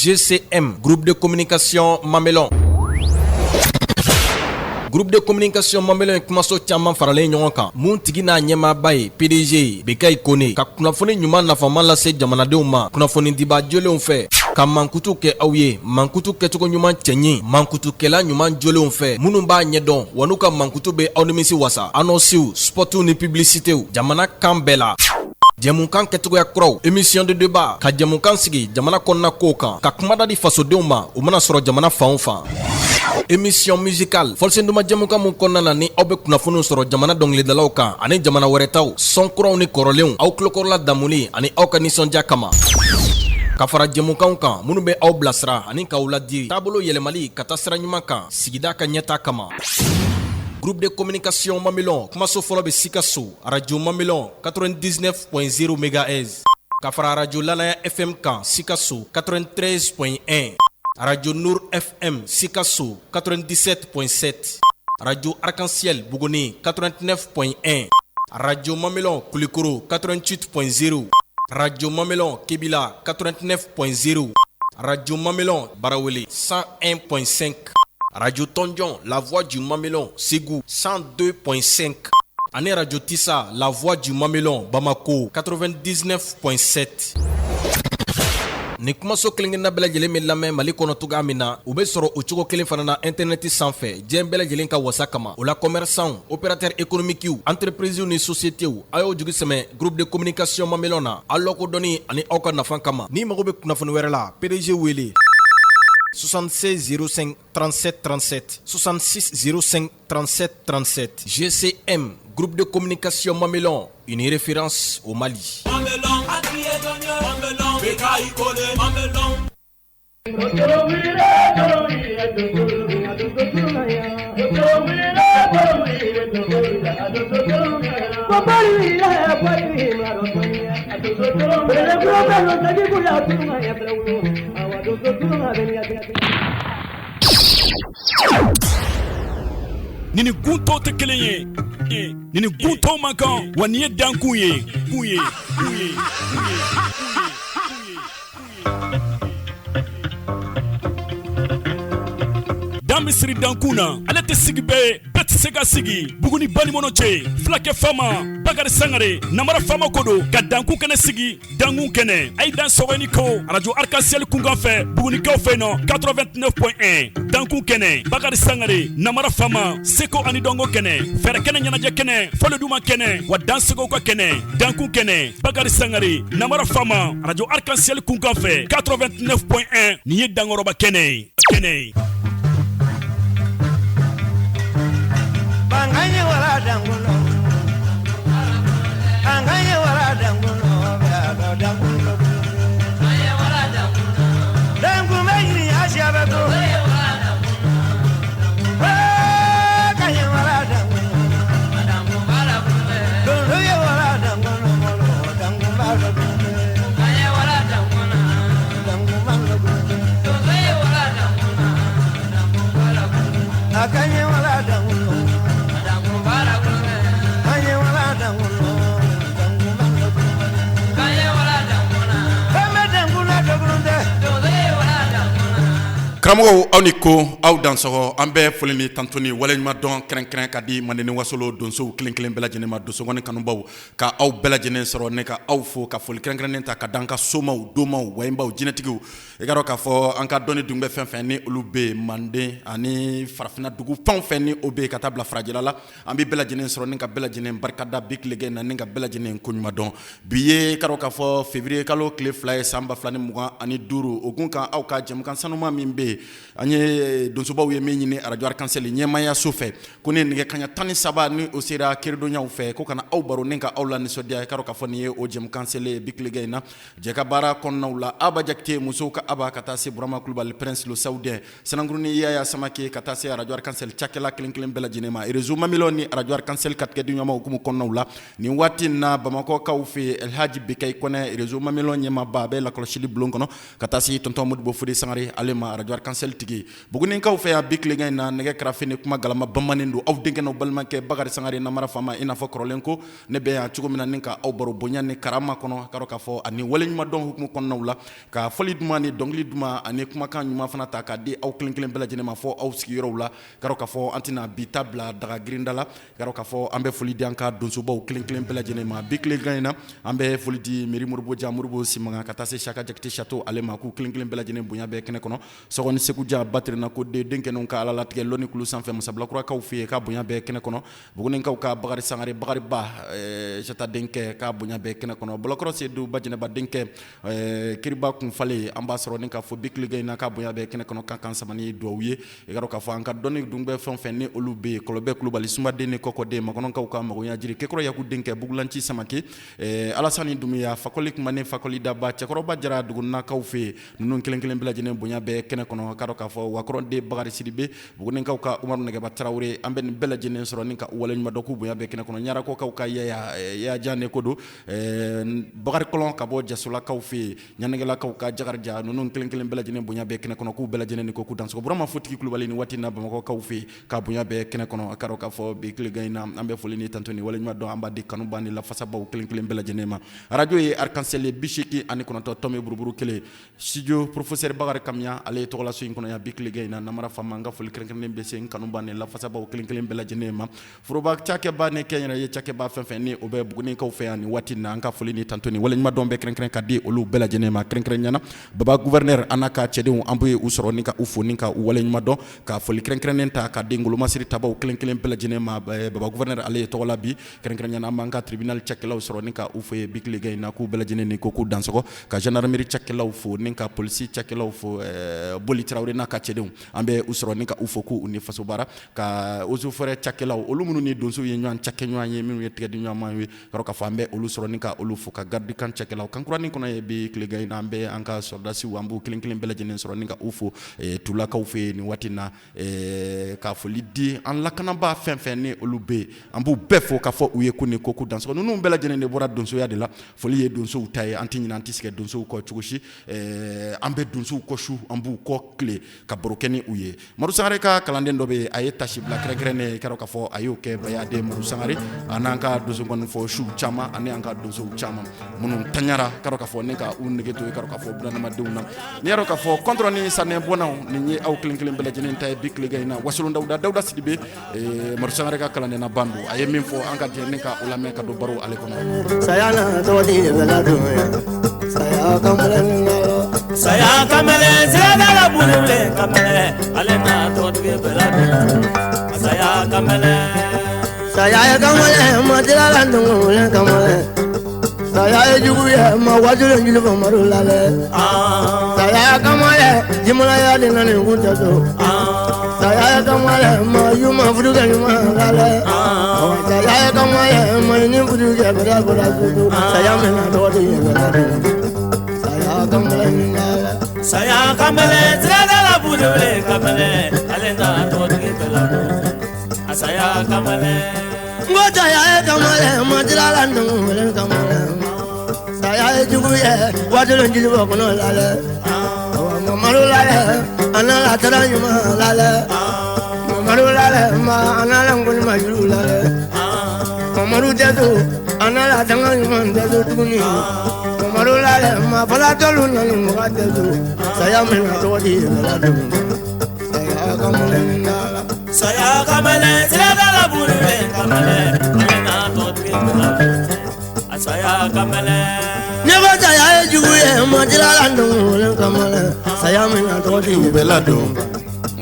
GCM, groupe de communication Mamelon. Groupe de communication Mamelon ye kumaso caman faralen ɲɔgɔn kan mun tigi n'a ɲɛmaaba ye PDG ye Bekayi Kone ka kunnafoni ɲuman nafama lase jamanadenw ma kunnafonidiba jolenw fɛ ka mankutu kɛ aw ye mankutu kɛcogo ɲuman cɛɲi mankutukɛla ɲuman jolenw fɛ minnu b'a ɲɛdɔn wa n'u ka mankutu bɛ aw nimisi wasa annoncew spots ni publicitéw jamana kan bɛɛ la jɛmukan kɛcogoya kuraw émission de débat ka jɛmukan sigi jamana kɔnɔna kow kan ka kumada di fasodenw ma u mana sɔrɔ jamana fan o fan émission musicale fɔlisen duman jɛmukan mun kɔnɔna na ni aw bɛ kunnafoniw sɔrɔ jamana dɔnkilidalaw kan ani jamana wɛrɛ taw son kuraw ni kɔrɔlenw aw tulokɔrɔla damuni ani aw ka nisɔndiya kama ka fara jɛmukanw kan minnu bɛ aw bilasira ani k'aw ladi taabolo yɛlɛmali ka taa sira ɲuman kan sigida ka ɲɛta kama. Groupe de communication Mamelon kumaso fɔlɔ bɛ Sikaso radio Mamelon 99.0 MHz ka fara radio Lanaya FM kan Sikaso 93.1 radio Nour FM Sikaso 97.7 radio Arc-en-Ciel Buguni 89.1 radio Mamelon Kulikoro 88.0 radio Mamelon Kebila 89.0 radio Mamelon Barawele 101.5 radio Tɔnjɔn La Voix du Mamelon Segu 102.5 ani radio Tissa La Voix du Mamelon Bamako 99.7. Ni kumaso kelen-kelenna bɛɛ lajɛlen bɛ lamɛn Mali kɔnɔ cogoya min na u bɛ sɔrɔ o cogo kelen fana na internet sanfɛ diɲɛ bɛɛ lajɛlen ka wasa kama o la commerçants opérateurs économiques entreprises ni sociétés a y'aw jigi sɛmɛ groupe de communication Mamelon na aw lakodɔnni ani aw ka nafa kama n'i mago bɛ kunnafoni wɛrɛ la PDG wele 76 05 37 37 66 05 37 37. GCM, groupe de communication Mamelon, une référence au Mali. Ni ni gun tɔw tɛ kelen ye ni ni gun tɔw man kan wa nin ye dankun ye kun ye kun ye. Dan bɛ siri dankun na ale tɛ sigi bɛɛ ye bɛɛ tɛ se ka sigi Buguni banikɔnɔ cɛ fulakɛ faama Bakari Sangare namara faama ko don ka dankun kɛnɛ sigi dankun kɛnɛ a ye dan sɔgɔ ni ko arajo Arc-en-Ciel kunkan fɛ Bugunikaw fɛ nɔ 89.1 dankun kɛnɛ Bakari Sangare namara faama seko ani dɔnko kɛnɛ fɛɛrɛ kɛnɛ ɲɛnajɛ kɛnɛ fɔli duman kɛnɛ wa dansegow ka kɛnɛ dankun kɛnɛ Bakari Sangare namara faama arajo Arc-en-Ciel kunkan fɛ 89.1 nin ye dankɔrɔba kɛnɛ ye kɛnɛ ye. Karamɔgɔw aw ni ko aw dansɔgɔ an bɛ foli ni tantuni waleɲuman dɔn kɛrɛnkɛrɛn ka di Manden ni Wasolo donsow kelen kelen bɛɛ lajɛlen ma donsokɔni kanubaw ka aw bɛɛ lajɛlen sɔrɔ ne ka aw fo ka foli kɛrɛnkɛrɛnnen ta ka da an ka somaw domaw wayibaw jinɛtigiw i ka dɔn k'a fɔ an ka dɔnni dun bɛ fɛn fɛn ni olu bɛ yen Manden ani farafinna dugu fɛn fɛn ni o bɛ yen ka taa bila farajɛla la an bɛ bɛɛ lajɛlen sɔrɔ ni ka bɛɛ lajɛlen barikada bi tile na ni ka bɛɛ lajɛlen koɲuman dɔn bi ye ka dɔn k'a fɔ février kalo tile 2 ye san 2025 o kun kan aw ka jɛmukan sanuma min bɛ yen an ye donsobaw ye min ɲini arajo Arc-en-Ciel ɲɛmaaya so fɛ ko ni nɛgɛ kaɲa 13 ni o sera kiridonyaw fɛ ko kana aw baro ni ka aw la nisɔndiya i ka dɔn k'a fɔ nin ye o jɛmukan selen ye bi tile in na jɛ ka baara kɔnɔnaw la Aba Jakite musow ka Aba ka taa se Burama Kulubali Prince le Saoudien Sanankurunin Yaya Samake ka taa se arajo Arc-en-Ciel cakɛla kelen kelen bɛɛ lajɛlen ma réseau Mamelon ni arajo Arc-en-Ciel ka tigɛdiɲɔgɔnma hukumu kɔnɔnaw la nin waati in na Bamakɔkaw fɛ yen Elhaji Bekayi Kɔnɛ réseau Mamelon ɲɛmaaba a bɛ lakɔlɔsili bulon kɔnɔ ka taa se tonton Modibo Fode Sangare ale ma arajo Arc-en-Ciel tigi Bugunikaw fɛ yan bi tilegan in na nɛgɛ karafe ni kuma galama bamanen don aw denkɛ n'aw balimakɛ Bakari Sangare namara faama i n'a fɔ kɔrɔlen ko ne bɛ yan cogo min na ni ka aw baro bonya ni karama kɔnɔ k'a dɔn k'a fɔ ani waleɲumandɔn hukumu kɔnɔnaw la ka fɔli duman ni dɔnkili duman ani kumakan ɲuman fana ta k'a di aw kelen kelen bɛɛ lajɛlen ma fɔ aw sigiyɔrɔw la k'a dɔn k'a fɔ an tɛna bi ta bila daga girinda la k'a dɔn k'a fɔ an bɛ foli di an ka donsobaw kelen kelen bɛɛ lajɛlen ma bi tilegan in na an bɛ foli di Meri Moribo Ja Moribo Simaga ka taa se Saka Jakite Sato ale ma k'u kelen kelen bɛɛ lajɛlen bonya bɛ kɛnɛ kɔnɔ Sɔgɔni Segu Ja Batirina ko den denkɛninw ka Ala latigɛ lɔnni kulu sanfɛ Masabilakurakaw fɛ yen k'a bonya bɛ kɛnɛ kɔnɔ Bugunikaw ka Bakari Sangare Bakari Ba Sata denkɛ k'a bonya bɛ kɛnɛ kɔnɔ Bolokɔrɔ Sedu Bajɛnɛba denkɛ Kiriba Kunfale an b'a sɔrɔ ni k'a fɔ bi tilegan in na k'a bonya bɛ kɛnɛ kɔnɔ ka kan sama ni dugawu ye i k'a dɔn k'a fɔ an ka dɔnni dunbɛ fɛn fɛn ni olu bɛ yen Kɔlɔbɛ Kulubali Sumaden ni Kɔkɔden Makɔnɔkaw ka magoya jiri Kekɔrɔ Yaku denkɛ Bugulanci Samake Alasani Dunbiya Fakɔli kuma ni Fakɔli Daba Cɛkɔrɔba Jara Dugunnakaw fɛ yen ninnu kelen kelen bɛɛ lajɛlen bonya bɛ kɛnɛ kɔnɔ k'a dɔn k'a fɔ Wakɔrɔden Bakari Sidibe Bugunikaw ka Umaru Nɛgɛba Tarawele an bɛ nin bɛɛ lajɛlen sɔrɔ ni ka waleɲuman dɔn k'u bonya bɛ kɛnɛ kɔnɔ Ɲarakɔkaw ka Yaya Jan ko don Bakari Kɔlɔn ka bɔ Jasolakaw fɛ yen Ɲanɛgɛlakaw ka Jakarija ninnu kelen kelen bɛɛ lajɛlen bonya bɛ kɛnɛ kɔnɔ k'u bɛɛ lajɛlen ni ko k'u dansɔgɔ Burama Fotigi Kulubali ni waati na Bamakɔkaw fɛ yen k'a bonya bɛ kɛnɛ kɔnɔ k'a dɔn k'a fɔ bi tilegan in na an bɛ foli ni tanto ni waleɲuman dɔn an b'a di kanuba ni lafasabaw kelen kelen bɛɛ lajɛlen ma arajo ye Arc-en-Ciel 89 tɔmi buruburu kelen studio professeur Bakari Kamiya ale ye tɔgɔlaso in kɔnɔ yan bi tilegan in na namara faama an ka foli kɛrɛnkɛrɛnnen bɛ se n kanuba ni lafasabaw kelen kelen bɛɛ lajɛlen ma foroba cakɛba ni kɛnyɛrɛye cakɛba fɛn fɛn ni o bɛ Bugunikaw fɛ yan nin waati na an ka foli ni tanto ni waleɲuman dɔn bɛ kɛrɛnkɛrɛn ka di olu bɛɛ lajɛlen ma kɛrɛnkɛrɛnya na baba gouverneur an n'a ka cɛdenw an bɛ u sɔrɔ ni ka u fo ni ka u waleɲuman dɔn ka foli kɛrɛnkɛrɛnnen ta ka di Ngolomasiri tabaw kelen kelen bɛɛ lajɛlen ma baba gouverneur ale ye tɔgɔ la bi kɛrɛnkɛrɛnya na an b'an ka tribunal cakɛlaw sɔrɔ ni ka u fo bi tilegan in na k'u bɛɛ lajɛlen ni ko k'u dansɔgɔ ka gendarmerie cakɛlaw fo ni ka polisi cakɛlaw fo Boli Tarawele n'a ka cɛdenw an bɛ u sɔrɔ ni ka u fo k'u ni faso baara ka eaux et forêts cakɛlaw olu minnu ni donsow ye ɲɔgɔn cakɛɲɔgɔn ye minnu ye tigɛdiɲɔgɔnma ye k'a k'a fɔ an bɛ olu sɔrɔ ni ka olu fo ka garde camp cakɛlaw kankuranin kɔnɔ ye bi tilegan in na an bɛ an ka sɔrɔdasiw an b'u kelen kelen bɛɛ lajɛlen sɔrɔ ni ka u fo Tulakaw fɛ yen nin waati na ka foli di an lakanabaa fɛn fɛn ni olu bɛ yen an b'u bɛɛ fo k'a fɔ u ye ko ni ko k'u dansɔgɔ ninnu bɛɛ lajɛlen de bɔra donsoya de la foli ye donsow ta ye an tɛ ɲinɛ an tɛ sɛgɛn donsow kɔ cogo si an bɛ donsow kɔ su an b'u kɔ tile ka baro kɛ ni u ye Madu Sangare ka kalanden dɔ bɛ yen a ye tasibila kɛrɛnkɛrɛnnen i k'a dɔn k'a fɔ a y'o kɛ Bayaden Madu Sangare a n'an ka donso fɔ su caman ani an ka donsow caman minnu tanyara k'a dɔn k'a fɔ ne ka u nege to i k'a dɔn k'a fɔ bunadamadenw na n'i y'a dɔn k'a fɔ kɔntɔrɔn ni sanɛ bɔnnaw nin ye aw kelen kelen bɛɛ lajɛlen ta ye bi tilegan in na Wasolon Dawuda Dawuda Sidibe Madu Sangare ka kalanden na ban don a ye min fɔ an ka jɛ ne ka o lamɛn ka don baro ale kɔnɔ. Saya na tɔgɔtigi bɛ ladon saya kamalen saya kamalen sirada bulu kamalen ale na tɔgɔtigi bɛ ladon saya kamalen saya kamalen ma dila la kamalen saya ye jugu ye ma wajulen jeli fɔ madu la dɛ saya kamalen jimalaya de nana ni kun tɛ so saya kamalen ma ɲuman furu kɛ ɲuman la dɛ saya kamalen ma ni furu kɛ bɛrɛ bɔra so saya mɛna tɔgɔtigi bɛ ladon saya kamalen saya kamalen sirada la bulu kamalen ale na tɔgɔtigi bɛ ladon saya kamalen n ko saya kamalen ma dila la nɔgɔn kamalen saya ye jugu ye wajulen jeli bɔ kɔnɔ la dɛ mamadu la dɛ a n'a la taara ɲuman la dɛ mamadu la dɛ ma a n'a la nkɔni ma juru la dɛ mamadu tɛ to a n'a la tanga ɲuman tɛ to tuguni mamadu la dɛ ma falatɔlu nani mɔgɔ tɛ to saya mɛna tɔgɔ di bɛ ladon saya kamalen saya kamalen sirada la bulu kamalen ale na tɔgɔtigi bɛ ladon saya kamalen ne ko saya ye jugu ye ma dila la nɔgɔn kamalen saya mɛna tɔgɔtigi bɛ ladon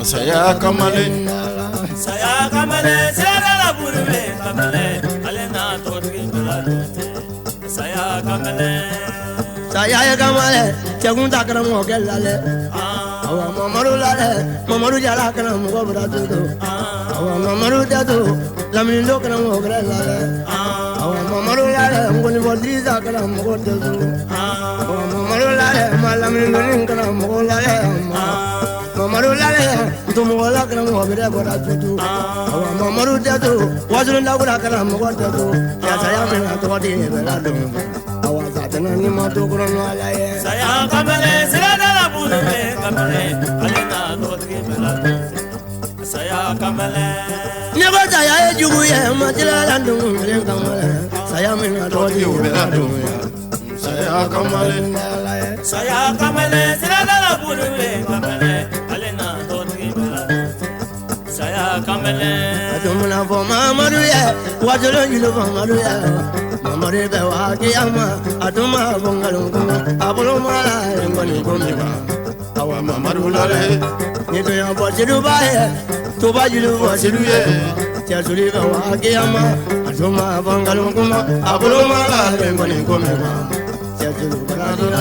saya kamalen saya kamalen sirada la bulu kamalen ale na tɔgɔtigi bɛ ladon saya kamalen saya ye kamalen cɛkun ta kɛra mɔgɔ la dɛ awa mamadu la dɛ mamadu jala kɛra mɔgɔ bɛra to awa mamadu tɛ to lamini dɔ kɛra mɔgɔ wɛrɛ la dɛ awa mamadu la dɛ nkɔnifɔ dirisa kɛra mɔgɔ tɛ to awa mamadu la dɛ ma lamini dɔnni kɛra mɔgɔ la dɛ mamadu la dɛ ntomɔgɔla kɛra mɔgɔ wɛrɛ bɔra to awa mamadu tɛ to wasolon dawuda kɛra mɔgɔ tɛ to yasaya mɛna tɔgɔ di bɛ ladon awa satana ni ma to kɔnɔ ala ye saya kamalen sirada la bulu kamalen ale n'a tɔgɔtigi bɛɛ la saya kamalen. Ne ko saya ye jugu ye matila la dugu kamalen saya min na tɔgɔtigi bɛɛ la dun saya kamalen. Saya kamalen sirada la buru kamalen ale n'a tɔgɔtigi bɛɛ la saya kamalen. A tun bɛna fɔ Mamadu ye wasolon julu Mamadu ye Mamadu bɛ waakiyama a tun b'a fɔ nkalon kuma a bolo ma la nkɔni ko min ma awa Mamadu lale. Ni tun y'a fɔ Seduba ye Tuba julu fɔ Sedu ye cɛsiri bɛ waakiyama a tun b'a fɔ nkalon kuma a bolo ma la nkɔni ko min ma cɛsiri bana don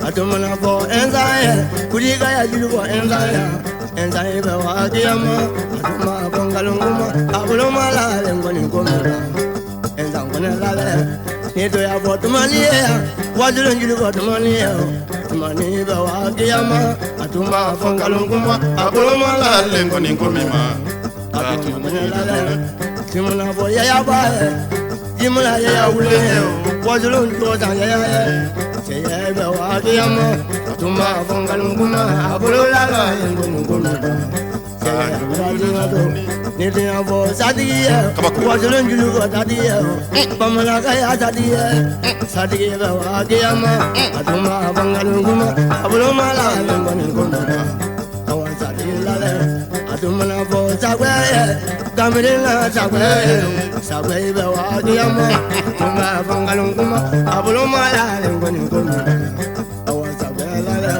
a tun bɛna fɔ Ɛnza ye Kudika ya julu fɔ Ɛnza ye Ɛnza ye bɛ waakiyama a tun b'a fɔ nkalon kuma a bolo ma la nkɔni ko min ma Ɛnza kɔnɛ lalɛ ni to y'a fɔ tumani ye wasolon julu fɔ tumani ye tumani bɛ waakiyama a tun b'a fɔ nkalon kuma a bolo ma la nkɔni ko min ma a tun kɔnɛ lalɛ timuna fɔ yayaba ye jimuna yaya wule ye wasolon tɔgɔ san yaya ye cɛya bɛ waakiyama a tun b'a fɔ nkalon kuma a bolo la la nkɔni ko min ma cɛya bɛ don ni tun y'a fɔ satigi ye wasolon julu fɔ satigi ye bamanankan y'a satigi ye satigi bɛ waakiyama a tun b'a fɔ nkalon kuma a bolo ma la nkɔni ko min ma awa satigi lalɛ a tun bɛna fɔ sagoya ye kamalen na sagoya ye sagoya bɛ waakiyama a tun b'a fɔ nkalon kuma a bolo ma la nkɔni ko min ma awa sagoya lalɛ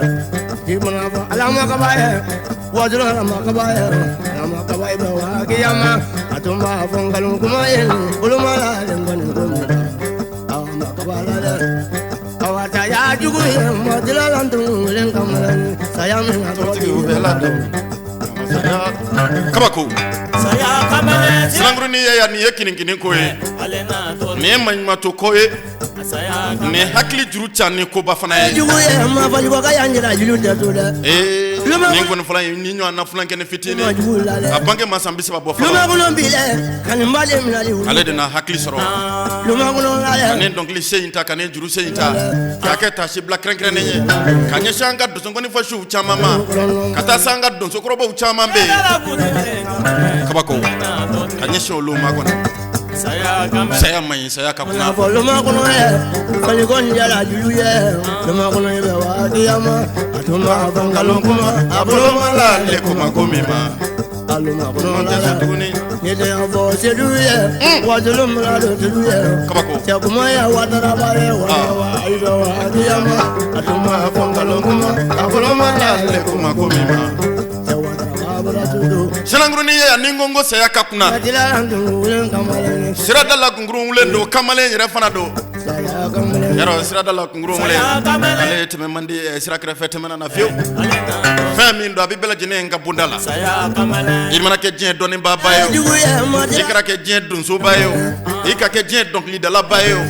i bɛna fɔ alama kaba ye wasolon alama kaba ye alama kaba bɛ waakiyama a tun b'a fɔ nkalon kuma ye bolo ma la nkɔni ko min ma awa kaba lalɛ awa saya jugu ye mɔdila la tun kamalen saya min na tɔgɔtigiw bɛɛ la dun kabako. Saya kamalen. Silankurunin ye yan nin ye kinikini ko ye ale n'a tɔgɔtigi nin ye maɲumatɔ ko ye saya nin ye hakili juru ca ni koba fana ye. Jugu ye ma fɔ ka y'an jira julu tɛ to dɛ. Ee nin kɔni fɔlɔ ye ni ɲɔgɔn na funankɛ ni fitinin a bange ma san 30 bɔ fɔlɔ. Lumakɔnɔ bi dɛ ka nin ba de minɛli wuli. Ale de na hakili sɔrɔ. Lumakɔnɔ la dɛ. Ka nin dɔnkili se in ta ka nin juru se in ta k'a kɛ taasibila kɛrɛnkɛrɛnnen ye ka ɲɛsin an ka donsokɔni fɔsiw caman ma ka taa se an ka donsokɔrɔbaw caman bɛ yen. Kabako ka ɲɛsin olu ma kɔni. Saya man ɲi saya ka kunna. Fɔ lumakɔnɔ ye falikɔni jala julu ye lumakɔnɔ ye bɛ waakiyama a tun b'a fɔ nkalon kuma a bolo ma la le kuma ko min ma. A lumakɔnɔ tɛ se tuguni. Ni tɛ y'a fɔ Sedu ye wasolon mana don Sedu ye. Kabako. Cɛkuma ye wataraba ye wa ayi bɛ waakiyama a tun b'a fɔ nkalon kuma a bolo ma la le kuma ko min ma. Cɛ wataraba bɔra tudu. Silankurunin ye yan ni n ko n ko saya ka kunna. Sirada la kunkurun wulen don kamalen yɛrɛ fana don. Yarɔ sirada la kunkurun wulen ale tɛmɛ man di sira kɛrɛfɛ tɛmɛna na fiyewu. Fɛn min don a bɛ bɛɛ lajɛlen ka bonda la. I mana kɛ diɲɛ dɔnnibaaba ye o i kɛra kɛ diɲɛ donsoba ye o i ka kɛ diɲɛ dɔnkilidalaba ye o.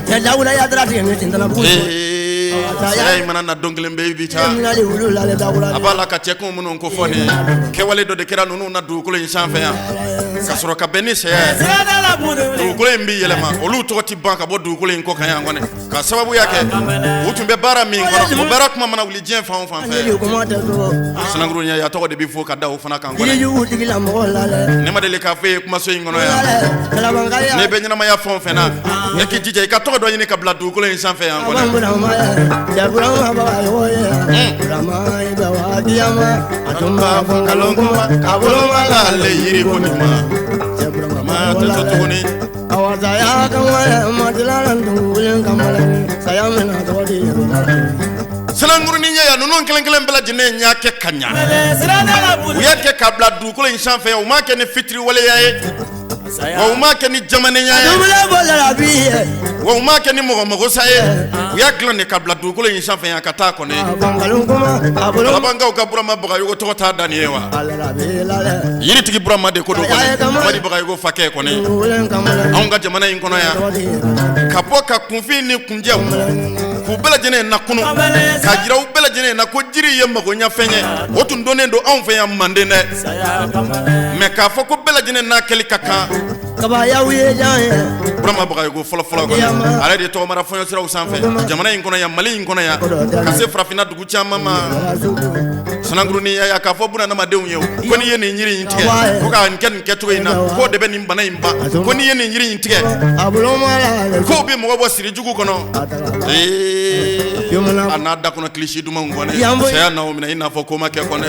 Saya in mana na don kelen bɛ i bi taa. A b'a la ka cɛkun minnu ko fɔ nin ye kɛwale dɔ de kɛra ninnu na dugukolo in sanfɛ yan ka sɔrɔ ka bɛn ni saya ye dugukolo in bɛ yɛlɛma olu tɔgɔ ti ban ka bɔ dugukolo in kɔ kan yan kɔni ka sababuya kɛ u tun bɛ baara min kɔnɔ o baara kuma mana wuli diɲɛ fan o fan fɛ sinankurunya ya tɔgɔ de bɛ fɔ ka da o fana kan kɔni ne ma deli k'a fɔ e ye kumaso in kɔnɔ yan ne bɛ ɲɛnamaya fɛn o fɛn na e k'i jija i ka tɔgɔ dɔ ɲini ka bila dugukolo in sanfɛ yan kɔni. A tun b'a fɔ nkalon kuma a bolo ma la ale yiri ko nin ma ma tɛ to tuguni. Awa saya kamalen matila dugulen kamalen saya min na tɔgɔ di. Silankurunin ye yan ninnu kelen kelen bɛɛ lajɛlen y'a kɛ ka ɲa u y'a kɛ k'a bila dugukolo in sanfɛ u m'a kɛ ni fitiriwaleya ye wa u m'a kɛ ni jamanenya ye wa u m'a kɛ ni mɔgɔ magosa ye u y'a dilan de ka bila dugukolo in sanfɛ yan ka taa kɔni. Kalabankaw ka Burama Bagayogo tɔgɔ t'a dan nin ye wa yiritigi Burama de ko don kɔni Mamadi Bagayogo fakɛ kɔni anw ka jamana in kɔnɔ yan ka bɔ ka kunfin ni kunjɛw K'u bɛɛ lajɛlen na kunu, k'a jira u bɛɛ lajɛlen na ko jiri ye magoɲafɛn ye. O tun donnen don anw fɛ yan Manden dɛ, mais k'a fɔ ko bɛɛ lajɛlen n'a kɛli ka kan. Burama Bagayogo fɔlɔ fɔlɔ kɔni, ale de tɔgɔmara fɔɲɔsiraw sanfɛ jamana in kɔnɔ yan, Mali in kɔnɔ yan, ka se farafinna dugu caman ma. Sanankurunin y'a k'a fɔ bunadamadenw ye ko n'i ye nin yiri in tigɛ, ko k'a kɛ nin kɛcogo in na, k'o de bɛ nin bana in ban, ko n'i ye nin yiri in tigɛ, k'o bɛ mɔgɔ bɔ siri jugu kɔnɔ. Ee, a n'a da kɔnɔ kilisi dumanw kɔni, saya n'aw minɛ i n'a fɔ ko ma kɛ kɔni.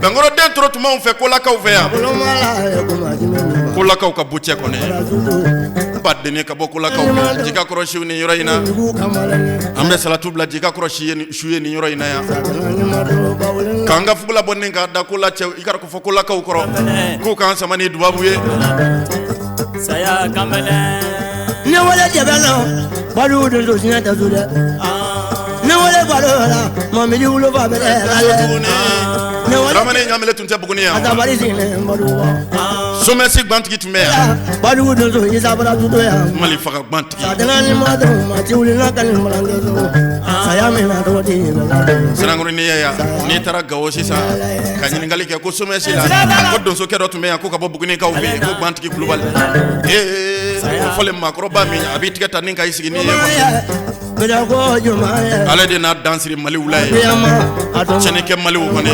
Bɛnkɔrɔ den toro tun b'anw fɛ Kolakaw fɛ yan, Kolakaw ka bucɛ kɔni, ba denni ka bɔ Kolakaw fɛ jika kɔrɔ siw nin yɔrɔ in na. An bɛ salatu bila jika kɔrɔ su ye nin yɔrɔ in na yan, k'an ka fugula bɔ ni k'a da kola cɛ i ka ko fɔ Kolakaw kɔrɔ k'u k'an sama ni dubabu ye. Saya kamalen ne wale jɛbɛ la baliw de don siɲɛ tɛ su dɛ, ne wale balo la mamidi wolofa bɛ ne wale Ramani ɲamele tun tɛ Buguni yan, asabali sigilen baliw somɛsi gbantigi tun bɛ yan, baliw don so isabara tuto yan, Mali faga gbantigi. Sadana ni ma dɔn ma ti wuli n'a ka nin balankɛ so saya min na tɔgɔ ti Sanankuru n'i ye yan, n'i taara Gawo sisan ka ɲininkali kɛ ko somɛsi la, ko donsokɛ dɔ tun bɛ yan ko ka bɔ Bugunikaw fɛ yen, ko gbantigi Kulubali. Ee, o fɔlen maakɔrɔba min a b'i tigɛ ta ni ka i sigi n'i ye, ale de n'a dan siri Maliw la ye, tiɲɛni kɛ Maliw kɔni,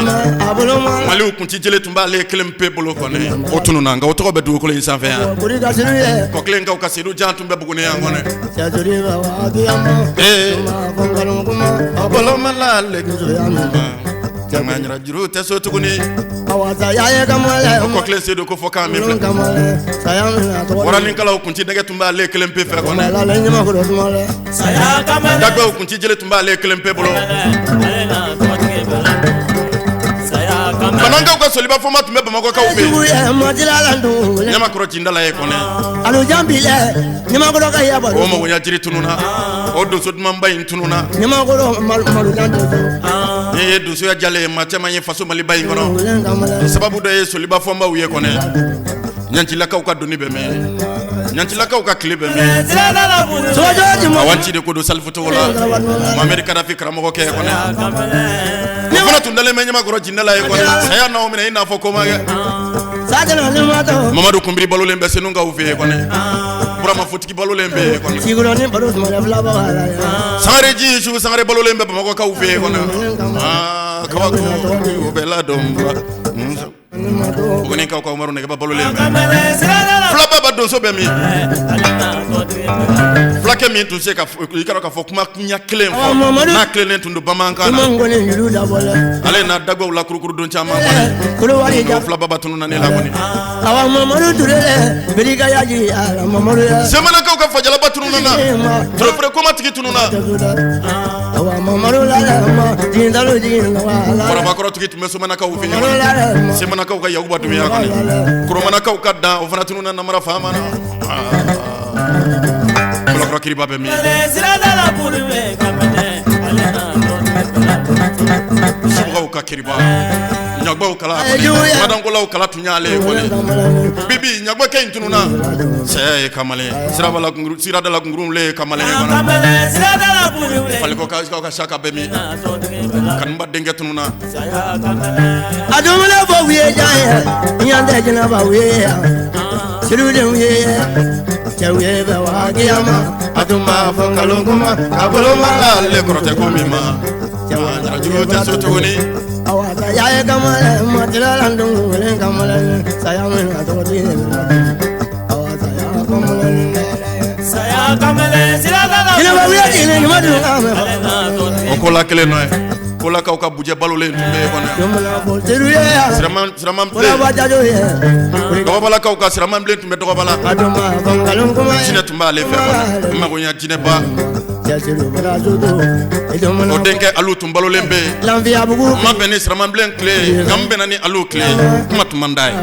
Maliw kunti jele tun b'ale kelen pe bolo kɔni, o tununna, nka o tɔgɔ bɛ dugukolo in sanfɛ yan. Kɔkilenkaw ka Sedu Jan tun bɛ Buguni yan kɔni. Ee, bolomala le juru tɛ so tuguni. Kɔkilen Sedu ko fɔ k'an min filɛ, waranikalaw kunti nɛgɛ tun b'ale kelen pe fɛ kɔni, dagbaw kunti jele tun b'ale kelen pe bolo, Banankaw ka Soliba Fɔma tun bɛ Bamakɔkaw fɛ yen, Ɲamakɔrɔ Jindala ye kɔni, o magoɲa jiri tununna, o donso dumanba in tununna. Ni ye donsoya jalen ye, maa caman ye faso Maliba in kɔnɔ, sababu dɔ ye Soliba Fɔnbaw ye kɔni. Ɲancilakaw ka doni bɛ mɛn, ɲancilakaw ka tile bɛ mɛn. A waati de ko don Salifu Togo la, Mohamed Kadafi karamɔgɔkɛ kɔni, o fana tun dalen bɛ Ɲamakɔrɔ Jindala ye kɔni. Saya n'aw minɛ i n'a fɔ ko ma kɛ. Mamadu Kunbiri balolen bɛ Senukaw fɛ yen kɔni, Burama Fotigi balolen bɛ yen kɔni, Sangare Ji Yusufu Sangare balolen bɛ Bamakɔkaw fɛ yen kɔni. Aa, kabako o bɛɛ ladɔn. Bugunikaw ka Umaru Nɛgɛba balolen bɛ. Fulaba ba donso bɛ min? Fulakɛ min tun se ka i ka k'a fɔ kuma ɲɛ kelen fɔ n'a tilennen tun don bamanankan na, ale n'a dagbaw la kurukuru don caman kɔni, o fulaba ba tununna ne la kɔni. Semanakaw ka Fajalaba tununna na, Torofere koma tigi tununna, Kɔrɔbakɔrɔ tigi tun bɛ Somanakaw fɛ yen, Semanakaw ka Yakuba tun bɛ yan kɔni, Koromanakaw ka dan o fana tununna Namara faama na. Bolokɔrɔ kiriba bɛ min? Subugaw ka kiriba, ɲagbaw kala, madankolaw kala tun y'ale ye kɔni. Bibi ɲagbakɛ in tununna, saya ye kamalen, sirabala siradala kunkurunw le ye kamalen ye kɔni. Falikɔ ka saka bɛ min? Kanuba denkɛ tununna. A dumuni fɔ u ye jan ye, ɲan tɛ jinɛba u ye, siridenw ye, cɛw ye bɛ waagiyama, a tun b'a fɔ nkalon kuma a bolo ma ale kɔrɔtɛ ko min ma, juru tɛ so tuguni. Awa saya ye kamalen, matilala dun wele kamalen, saya min na tɔgɔ ti awa saya kamalen. Saya kamalen jinɛba u ye jinɛ ɲuman dun ka mɛn. O ko la kelen nɔ ye, Kolakaw ka bujɛ balolen tun bɛ yen kɔni. Siraman bilen, Dɔgɔbalakaw ka Siraman bilen tun bɛ Dɔgɔbala, jinɛ tun b'ale fɛ kɔni, n mago ɲa jinɛba. O denkɛ Alu tun balolen bɛ yen. N ma bɛn ni Siraman bilen tile, nka n bɛnna ni Alu tile, kuma tun man d'a ye,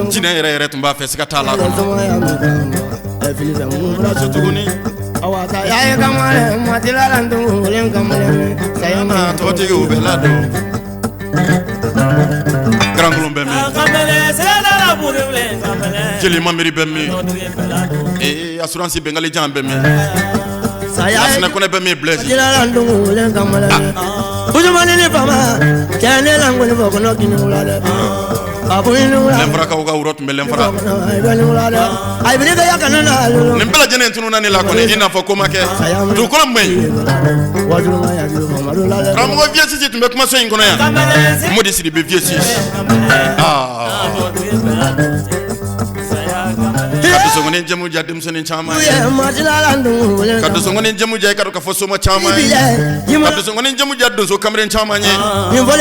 jinɛ yɛrɛ yɛrɛ tun b'a fɛ, siga t'a la kɔni. Tuguni tɔgɔtigiw bɛ ladon, Garankolon bɛ min? Jeli Mamiri bɛ min? Ee, assurance Bengali jan bɛ min? Lasinɛ Kɔnɛ bɛ min Blaise. Lɛnfarakaw ka woro tun bɛ Lɛnfara. Nin bɛɛ lajɛlen tununna ne la kɔni, i n'a fɔ ko ma kɛ. Dugukolo min ɲi. Karamɔgɔ Vieux Sisi tun bɛ kumaso in kɔnɔ yan. Modi Sidibe Vieux Sisi. Ka donsokɔni jamu diya denmisɛnnin caman ye. Ka donsokɔni jamu diya i ka dɔn k'a fɔ soma caman ye. Ka donsokɔni jamu diya donso kamalen caman ye.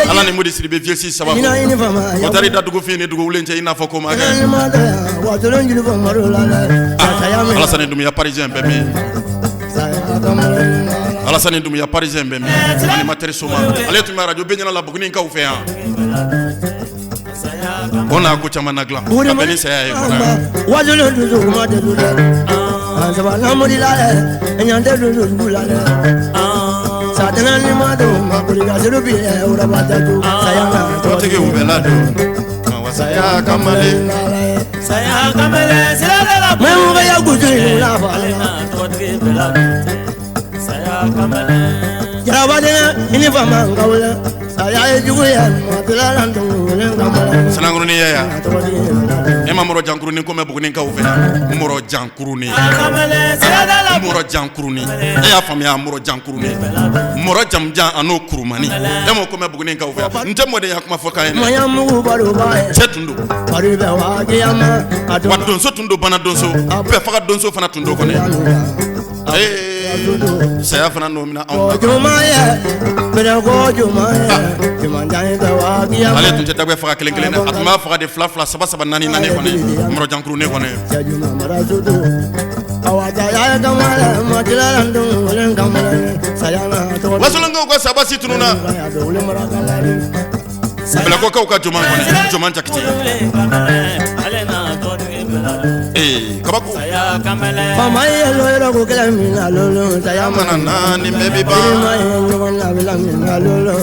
Ala ni Modi Sidibe Vieux Sisi sababu. O taara i da dugufin ni duguwulen cɛ i n'a fɔ ko ma kɛ. Alasani Dumuya parisien bɛ min? Alasani Dumuya parisien bɛ min? Animateur soma. Ale tun bɛ arajo Beɲɛna la Bugunikaw fɛ yan. O n'a ko caman na dilan ka bɛn ni saya ye kɔnɔ. Tɔgɔtigiw bɛ ladon saya kamalen. Sanankurunin ye yan. E ma mɔrɔ jankurunin ko mɛn Bugunikaw fɛ yan. Mɔrɔ jankurunin. Mɔrɔ jankurunin. E y'a faamuya mɔrɔ jankurunin. Mɔrɔ jamujan an'o kurumani. E m'o ko mɛn Bugunikaw fɛ yan. N tɛ mɔdenya kuma fɔ k'a ye. Cɛ tun don. Wa donso tun don, bana donso. Bɛɛ faga donso fana tun don kɔni. Saya fana n'o minɛ anw. Ale tun tɛ dagbɛ faga kelen kelen dɛ, a tun b'a faga de fila fila saba saba naani naani kɔni, mɔrɔ jankurunin kɔni. Wasolonkaw ka sabasi tununna. Bɛlɛkɔkaw ka Joman kɔni, Joman Jakite. Ee kabako. Saya mana na nin bɛɛ bɛ ban.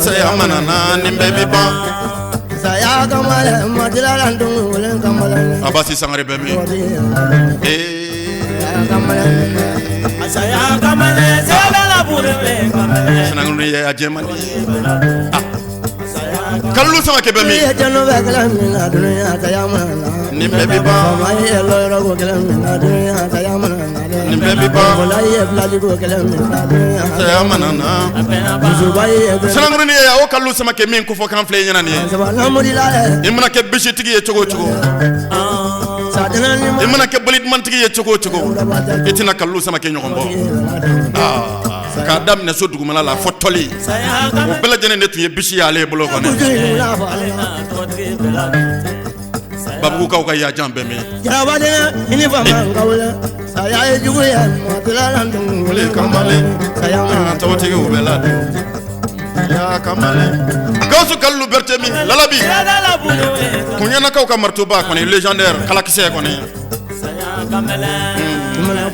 Saya mana na nin bɛɛ bɛ ban. Abasi Sangare bɛ min? Sanankurunin ye a jɛman de ye. Kalilu Samakɛ bɛ min? Nin bɛɛ bɛ ban. Nin bɛɛ bɛ ban. Saya mana na. Sanankurunin ye o Kalilu Samakɛ min kofɔ kan filɛ i ɲɛna nin ye. I mana kɛ bisitigi ye cogo o cogo, i mana kɛ bolidumantigi ye cogo o cogo, i tɛna Kalilu Samakɛ ɲɔgɔn bɔ. K'a daminɛ so dugumana la fɔ tɔli, o bɛɛ lajɛlen de tun ye bisi ye ale bolo kɔnɔ. Babugukaw ka yajan bɛ min? Tɔgɔtigiw bɛ ladon. Gawusu Kalilu Berete min Lalabi, Kunɲɛnakaw ka maritoba kɔni, légendaire kalakisɛ kɔni.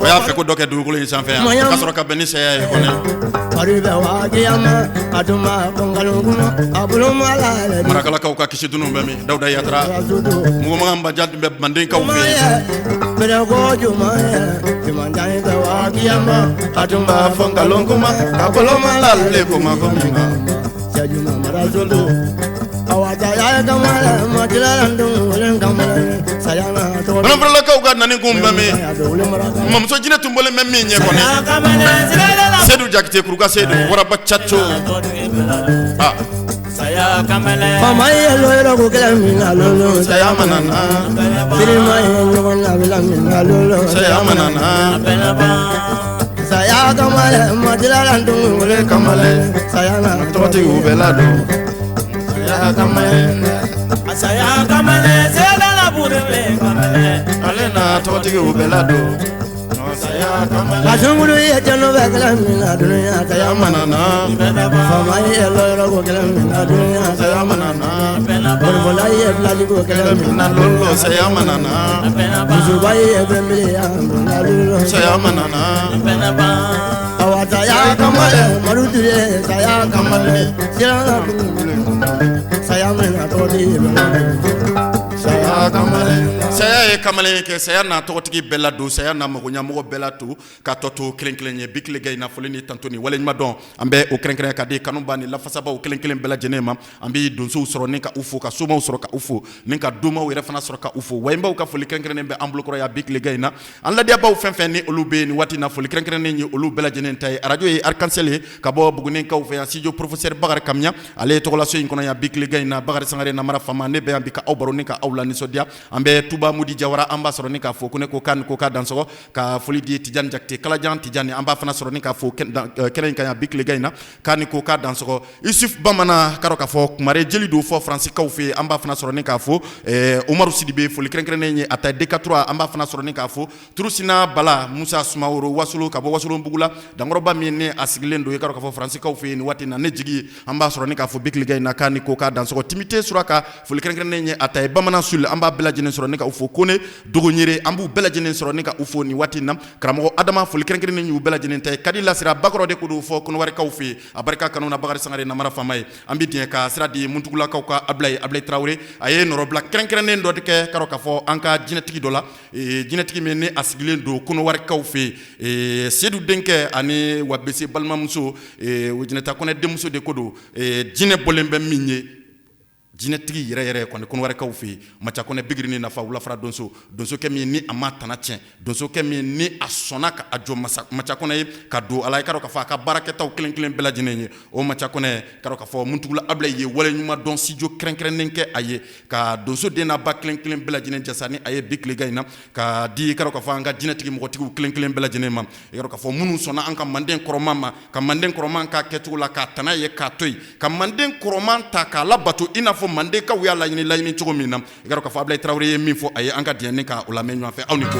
O y'a fɛ ko dɔ kɛ dugukolo in sanfɛ yan, ka sɔrɔ ka bɛn ni saya ye kɔni. Marakalakaw ka kisi dunun bɛ min? Dawuda Yatara, Mugumagan Bajan tun bɛ Mandenkaw fɛ yen. A tun b'a fɔ nkalon kuma, a bolo ma lale kuma ko min ma. Bananfaralakaw ka nani kun bɛ min? Mamuso jinɛ tun bɔlen bɛ min ɲɛ kɔni. Sedu Jakite Kuruka Sedu Waraba Caco. Saya mana na. Saya mana na. Tɔgɔtigiw bɛ ladon. Ale n'a tɔgɔtigiw bɛ ladon. Saya mana na. Saya mana na. Saya mana na. Saya mana na. Saya kamalen. Saya ye Kamalen kɛ saya n'a tɔgɔtigi bɛɛ la don, saya n'a magoɲamɔgɔ bɛɛ la to ka tɔ to kelen kelen ye. Bi tilegan in na, foli ni tanto ni waleɲuman dɔn, an bɛ o kɛrɛnkɛrɛn ka di kanuba ni lafasabaw kelen kelen bɛɛ lajɛlen ma. An bɛ donsow sɔrɔ ni ka u fo, ka somaw sɔrɔ ka u fo, ni ka domaw yɛrɛ fana sɔrɔ ka u fo. Wayibaw ka foli kɛrɛnkɛrɛnnen bɛ an bolokɔrɔ yan bi tilegan in na. An ladiyabaw fɛn fɛn ni olu bɛ yen nin waati na, foli kɛrɛnkɛrɛnnen ye olu bɛɛ lajɛlen ta ye. Arajo ye Arc-en-Ciel ye ka bɔ Bugunikaw fɛ yan, studio professeur Bakari Kamiya, ale ye tɔgɔlaso in kɔnɔ yan bi tilegan in na. Bakari Sangare Namara Fama, ne bɛ yan bi ka aw baro ni ka aw la nisɔndiya. An bɛ Tuba Mudi Jawara, an b'a sɔrɔ ni k'a fo ko ne ko k'a ni ko k'a dansɔgɔ, ka foli di Tijani Jakite Kalajan Tijani, an b'a fana sɔrɔ ni k'a fo kɛnɛ in kan yan bi tilegan in na, k'a ni ko k'a dansɔgɔ. Isuf Bamanan, k'a dɔn k'a fɔ Kumare jeli don fɔ Faransikaw fɛ yen, an b'a fana sɔrɔ ni k'a fo. Umaru Sidibe, foli kɛrɛnkɛrɛnnen ye a ta. DK3, an b'a fana sɔrɔ ni k'a fo. Turusina Bala Musa Sumaworo Wasolo, ka bɔ Wasolonbugu la, dankɔrɔba min ni a sigilen don, i k'a dɔn k'a fɔ Faransikaw fɛ yen nin waati na, ne jigi ye, an b'a sɔrɔ ni k'a fo bi tilegan in na, k'a ni ko k'a dansɔgɔ. Timite Suraka, foli kɛrɛnkɛrɛnnen ye a ta ye. Bamanan Sule, an b'a bɛɛ lajɛlen sɔrɔ ni ka u fo. Kone Dogonyere, an b'u bɛɛ lajɛlen sɔrɔ ni ka u fo nin waati in na. Karamɔgɔ Adama, foli kɛrɛnkɛrɛnnen y'u bɛɛ lajɛlen ta ye. Kadi Lasira Bakɔrɔ de ko don fɔ Kɔnɔwarikaw fɛ yen, a barika kanu na Bakari Sangare Namara Fama ye. An bɛ diɲɛ ka sira di Muntugulakaw ka Abulayi, Abulayi Tarawele, a ye nɔrɔbila kɛrɛnkɛrɛnnen dɔ de kɛ, k'a dɔn k'a fɔ an ka jinɛtigi dɔ la, jinɛtigi min ni a sigilen don Kɔnɔwarikaw fɛ yen, Sedu denkɛ ani Wabese balimamuso, o jinɛta Kɔnɛ denmuso de ko don, jinɛ bɔlen bɛ min ye, jinɛtigi yɛrɛ yɛrɛ kɔni Kɔnɔwarikaw fɛ yen, Maca Kɔnɛ Bigiri ni nafa wulafara donso, donsokɛ min ni a ma tana tiɲɛ, donsokɛ min ni a sɔnna ka a jɔ Maca Kɔnɛ ye ka don a la, i k'a dɔn k'a fɔ a ka baarakɛtaw kelen kelen bɛɛ lajɛlen ye. O Maca Kɔnɛ, k'a dɔn k'a fɔ Muntugula Abulayi ye waleɲuman dɔn studio kɛrɛnkɛrɛnnen kɛ a ye, ka donso den n'a ba kelen kelen bɛɛ lajɛlen jasa ni a ye bi tilegan in na, ka di, i k'a dɔn k'a fɔ an ka jinɛtigi mɔgɔtigiw kelen kelen bɛɛ lajɛlen ma, i k'a dɔn k'a fɔ minnu sɔnna an ka manden kɔrɔman ma, ka manden kɔrɔman k'a kɛcogo la, k'a tana ye k'a to yen, ka manden kɔrɔman ta k'a labato i n'a fɔ mandenkaw y'a laɲini cogo min na. I k'a dɔn k'a fɔ Abulayi Tarawele ye min fɔ a ye, an ka diɲɛ ni ka o lamɛn ɲɔgɔn fɛ. Aw ni ko.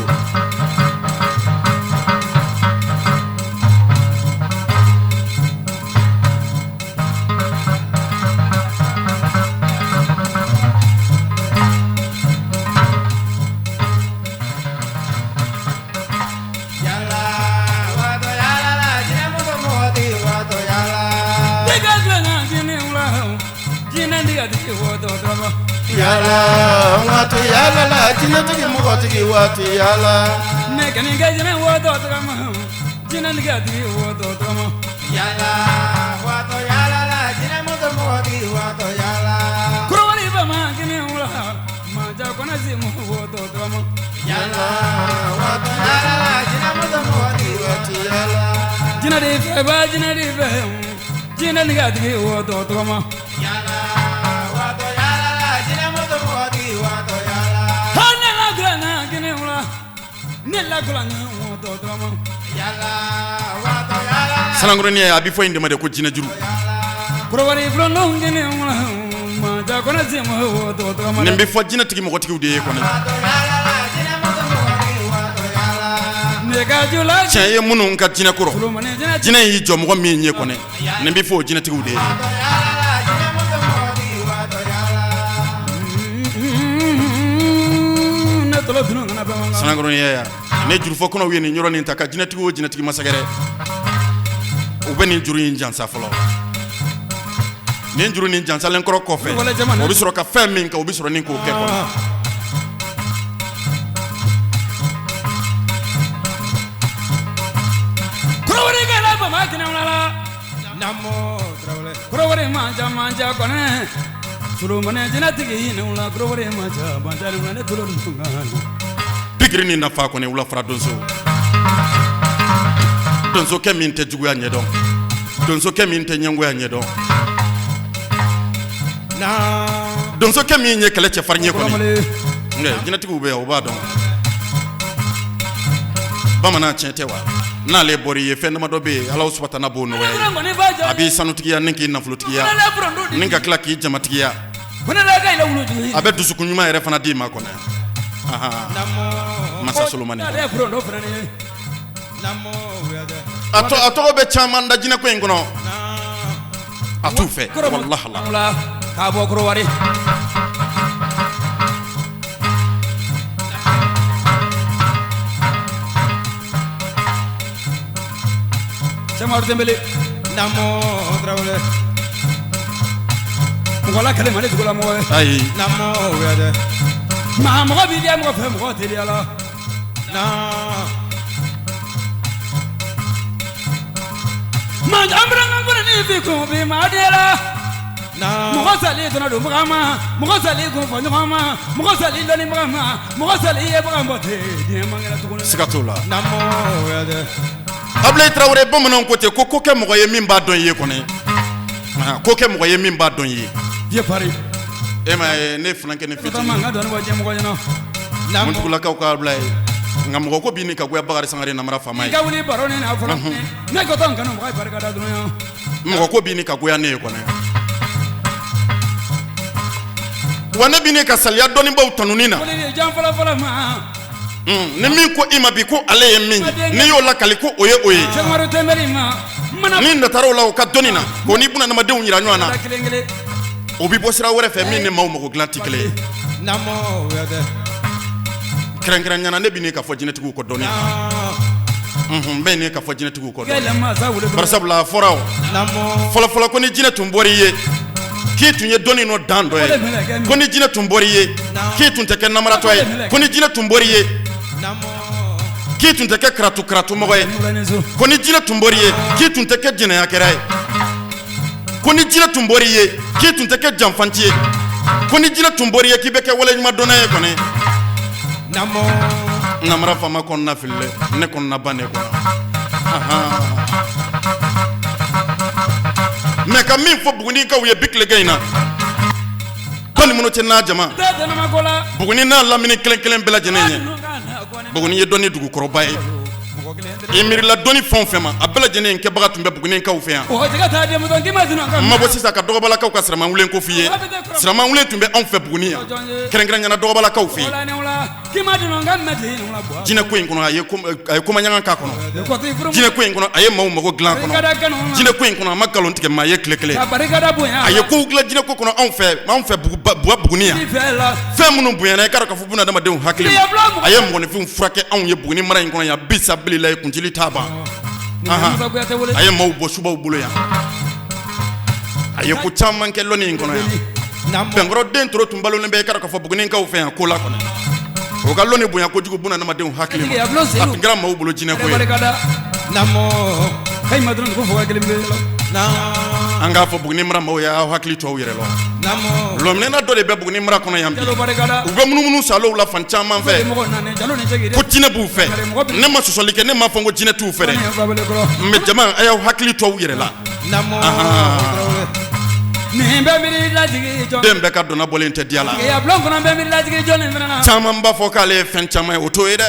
Yala waati yala la, jinɛtigi mɔgɔtigi waati yala. Ne kɔni ka jinɛ wɔtɔ tagama, jinɛtigi tigi wɔtɔ tagama. Yala waati yala la, jinɛmuso mɔgɔtigi waati yala. Kurabali bama kini wula, maja kɔnɔ si mu wɔtɔ tagama. Yala waati yala la, jinɛmuso mɔgɔtigi waati yala. Jinɛ de fɛ ba, jinɛ de fɛ, jinɛtigi tigi wɔtɔ tagama. Yala waati yala la, jinɛmuso mɔgɔtigi waati yala. Ha ne la gulana kini wula, ne la gulana wɔtɔ tagama. Yala waati yala la. Sanankurunin a bɛ fɔ in de ma de ko jinɛjuru. Kurabali bulondon kini wula, maja kɔnɔ si mu wɔtɔ tagama. Nin bɛ fɔ jinɛtigi mɔgɔtigiw de ye kɔni. Ne ka jula Tiɲɛ ye minnu ka jinɛ kɔrɔ, Solomani jinɛ jinɛ y'i jɔ mɔgɔ min ye kɔni, nin bɛ fɔ o jinɛtigiw de ye. Ne tɔlɔ dunu kana bamanan. Sanankurunin ya, ne jurufɔ kɔnɔw ye nin yɔrɔ nin ta ka jinɛtigi o jinɛtigi masɛgɛrɛ, u bɛ nin juru in jansa fɔlɔ. Nin juru nin jansalen kɔrɔ kɔfɛ, o bɛ sɔrɔ ka fɛn min kɛ, o bɛ sɔrɔ ni k'o kɛ kɔnɔ. Kurabali kɛlɛ bama kini wula la. Kurabali manja manja kɔnɛ. Solomani jinɛtigi hinɛ wula, kurabali manja manja ni wula, ne tɔlɔ dunu kana. Bigiri ni nafa kɔni wulafara donso, donsokɛ min tɛ juguya ɲɛdɔn, donsokɛ min tɛ ɲɛngoya ɲɛdɔn, donsokɛ min ye kɛlɛ cɛfarin ye kɔni, jinɛtigiw bɛ yan, o b'a dɔn. Bamanan tiɲɛ tɛ wa? N'ale bɔra i ye, fɛn damadɔ bɛ yen, Ala subatana b'o nɔgɔya ye. A b'i sanutigiya ni k'i nafolotigiya ni ka tila k'i jamatigiya. A bɛ dusukun ɲuman yɛrɛ fana d'i ma kɔnɛ. Masa Solomani, a tɔgɔ bɛ caman da jinɛko in kɔnɔ, a t'u fɛ walahi. K'a bɔ Korowari. Sɛkumaru Tɛnbele. Namo Tarawele. Mɔgɔ la kɛlɛ man di dugulamɔgɔ ye. Ayi. Namo Wuyadɛ. Maa mɔgɔ b'i diya mɔgɔ fɛ, mɔgɔ teliya la. Maa an ni bi kun bi maa la. Mɔgɔ sali donna don bagan ma, mɔgɔ sali kun fɔ ɲɔgɔn ma, mɔgɔ sali dɔnni bagan ma, mɔgɔ sali ye bagan bɔ ten, diɲɛ man kɛnɛ tuguni. Siga t'o la. Abulayi Tarawele, bamananw ko ten ko ko kɛ mɔgɔ ye min b'a dɔn i ye kɔni, ko kɛ mɔgɔ ye min b'a dɔn i ye. Vieux Paris. E ma ye ne funankɛ ni fitinin. Man ka dɔnni bɔ diɲɛ mɔgɔ ɲɛna. Muntugulakaw ka Abulayi, nka mɔgɔ ko b'i ni ka goya Bakari Sangare namara faama ye. I ka wuli baro ni na fɔlɔ. Ne ko tɔn kanu mɔgɔ ye barika da dɔrɔn. Mɔgɔ ko b'i ni ka goya ne ye kɔni. Wa ne b'i ni ka saliya dɔnnibaw tanuni na. Foli jan fɔlɔ fɔlɔ ma. Ni min ko i ma bi ko ale ye min ye, n'i y'o lakali ko o ye o ye. Sɛkumaru tɛnbɛli ma. Ni natara o la o ka dɔnni na, k'o ni bunadamadenw yira ɲɔgɔn na. O bɛ bɔ sira wɛrɛ fɛ min ni maaw mago dilan tɛ kelen ye. Kɛrɛnkɛrɛnnenya na ne bɛ nin ka fɔ jinɛtigiw kɔ dɔnni. N bɛ nin ka fɔ jinɛtigiw kɔ dɔnni. Bari sabula a fɔra o. Fɔlɔfɔlɔ ko ni jinɛ tun bɔra i ye, k'i tun ye dɔnni nɔ dan dɔ ye. Ko ni jinɛ tun bɔra i ye, k'i tun tɛ kɛ namaratɔ ye. Ko ni jinɛ tun bɔra i ye, k'i tun tɛ kɛ karatu karatumɔgɔ ye. Ko ni jinɛ tun bɔra i ye, k'i tun tɛ kɛ jɛnɛyakɛla ye. Ko ni jinɛ tun bɔra i ye, k'i tun tɛ kɛ janfanci ye. Ko ni jinɛ tun bɔra i ye, k'i bɛ kɛ waleɲumandɔnna ye kɔni. Namara faama kɔnɔna fililɛ, ne kɔnɔna ban ne kɔnɔ. Mɛ ka min fɔ Bugunikaw ye bi tilegan in na, balimunu cɛ n'a jama, Buguni n'a lamini kelen kelen bɛɛ lajɛlen ye. Buguni ye dɔnni dugukɔrɔba ye. I miirila dɔnni fɛn o fɛn ma, a bɛɛ lajɛlen kɛbaga tun bɛ Bugunikaw fɛ yan. N ma bɔ sisan ka dɔgɔbalakaw ka siramanwulen ko f'i ye. Siramanwulen tun bɛ anw fɛ Buguni yan, kɛrɛnkɛrɛnnenya la dɔgɔbalakaw fɛ yen. Jinɛ ko in kɔnɔ, a ye komaɲagan k'a kɔnɔ. Jinɛ ko in kɔnɔ, a ye maaw mago dilan kɔnɔ. Jinɛ ko in kɔnɔ, a ma nkalon tigɛ maa ye tile kelen. A ye kow dilan jinɛ ko kɔnɔ anw fɛ, anw fɛ Buguni yan. Fɛn minnu bonyana, i k'a dɔn k'a fɔ bunadamadenw hakili ma, a ye mɔgɔninfinw furakɛ anw ye Buguni mara in kɔnɔ yan bi sabililayi kuncili t'a ban. A ye maaw bɔ subaw bolo yan. A ye ko caman kɛ lɔnni in kɔnɔ yan. Bɛnkɔrɔ den toro tun balolen bɛ, i k'a dɔn k'a fɔ Bugunikaw fɛ yan ko la kɔnɔ. O ka lɔnni bonya kojugu bunadamadenw hakili ma, a tun kɛra maaw bolo jinɛ ko ye. An k'a fɔ Buguni mara maaw ye, aw hakili to aw yɛrɛ la. Lɔminɛna dɔ de bɛ Buguni mara kɔnɔ yan bi, u bɛ munumunu salow la fan caman fɛ ko jinɛ b'u fɛ. Ne ma sɔsɔli kɛ, ne m'a fɔ ko jinɛ t'u fɛ dɛ, mɛ jama, a y'aw hakili to aw yɛrɛ la. Den bɛɛ ka dɔnna bɔlen tɛ diya la. Caman b'a fɔ k'ale ye fɛn caman ye, o t'o ye dɛ.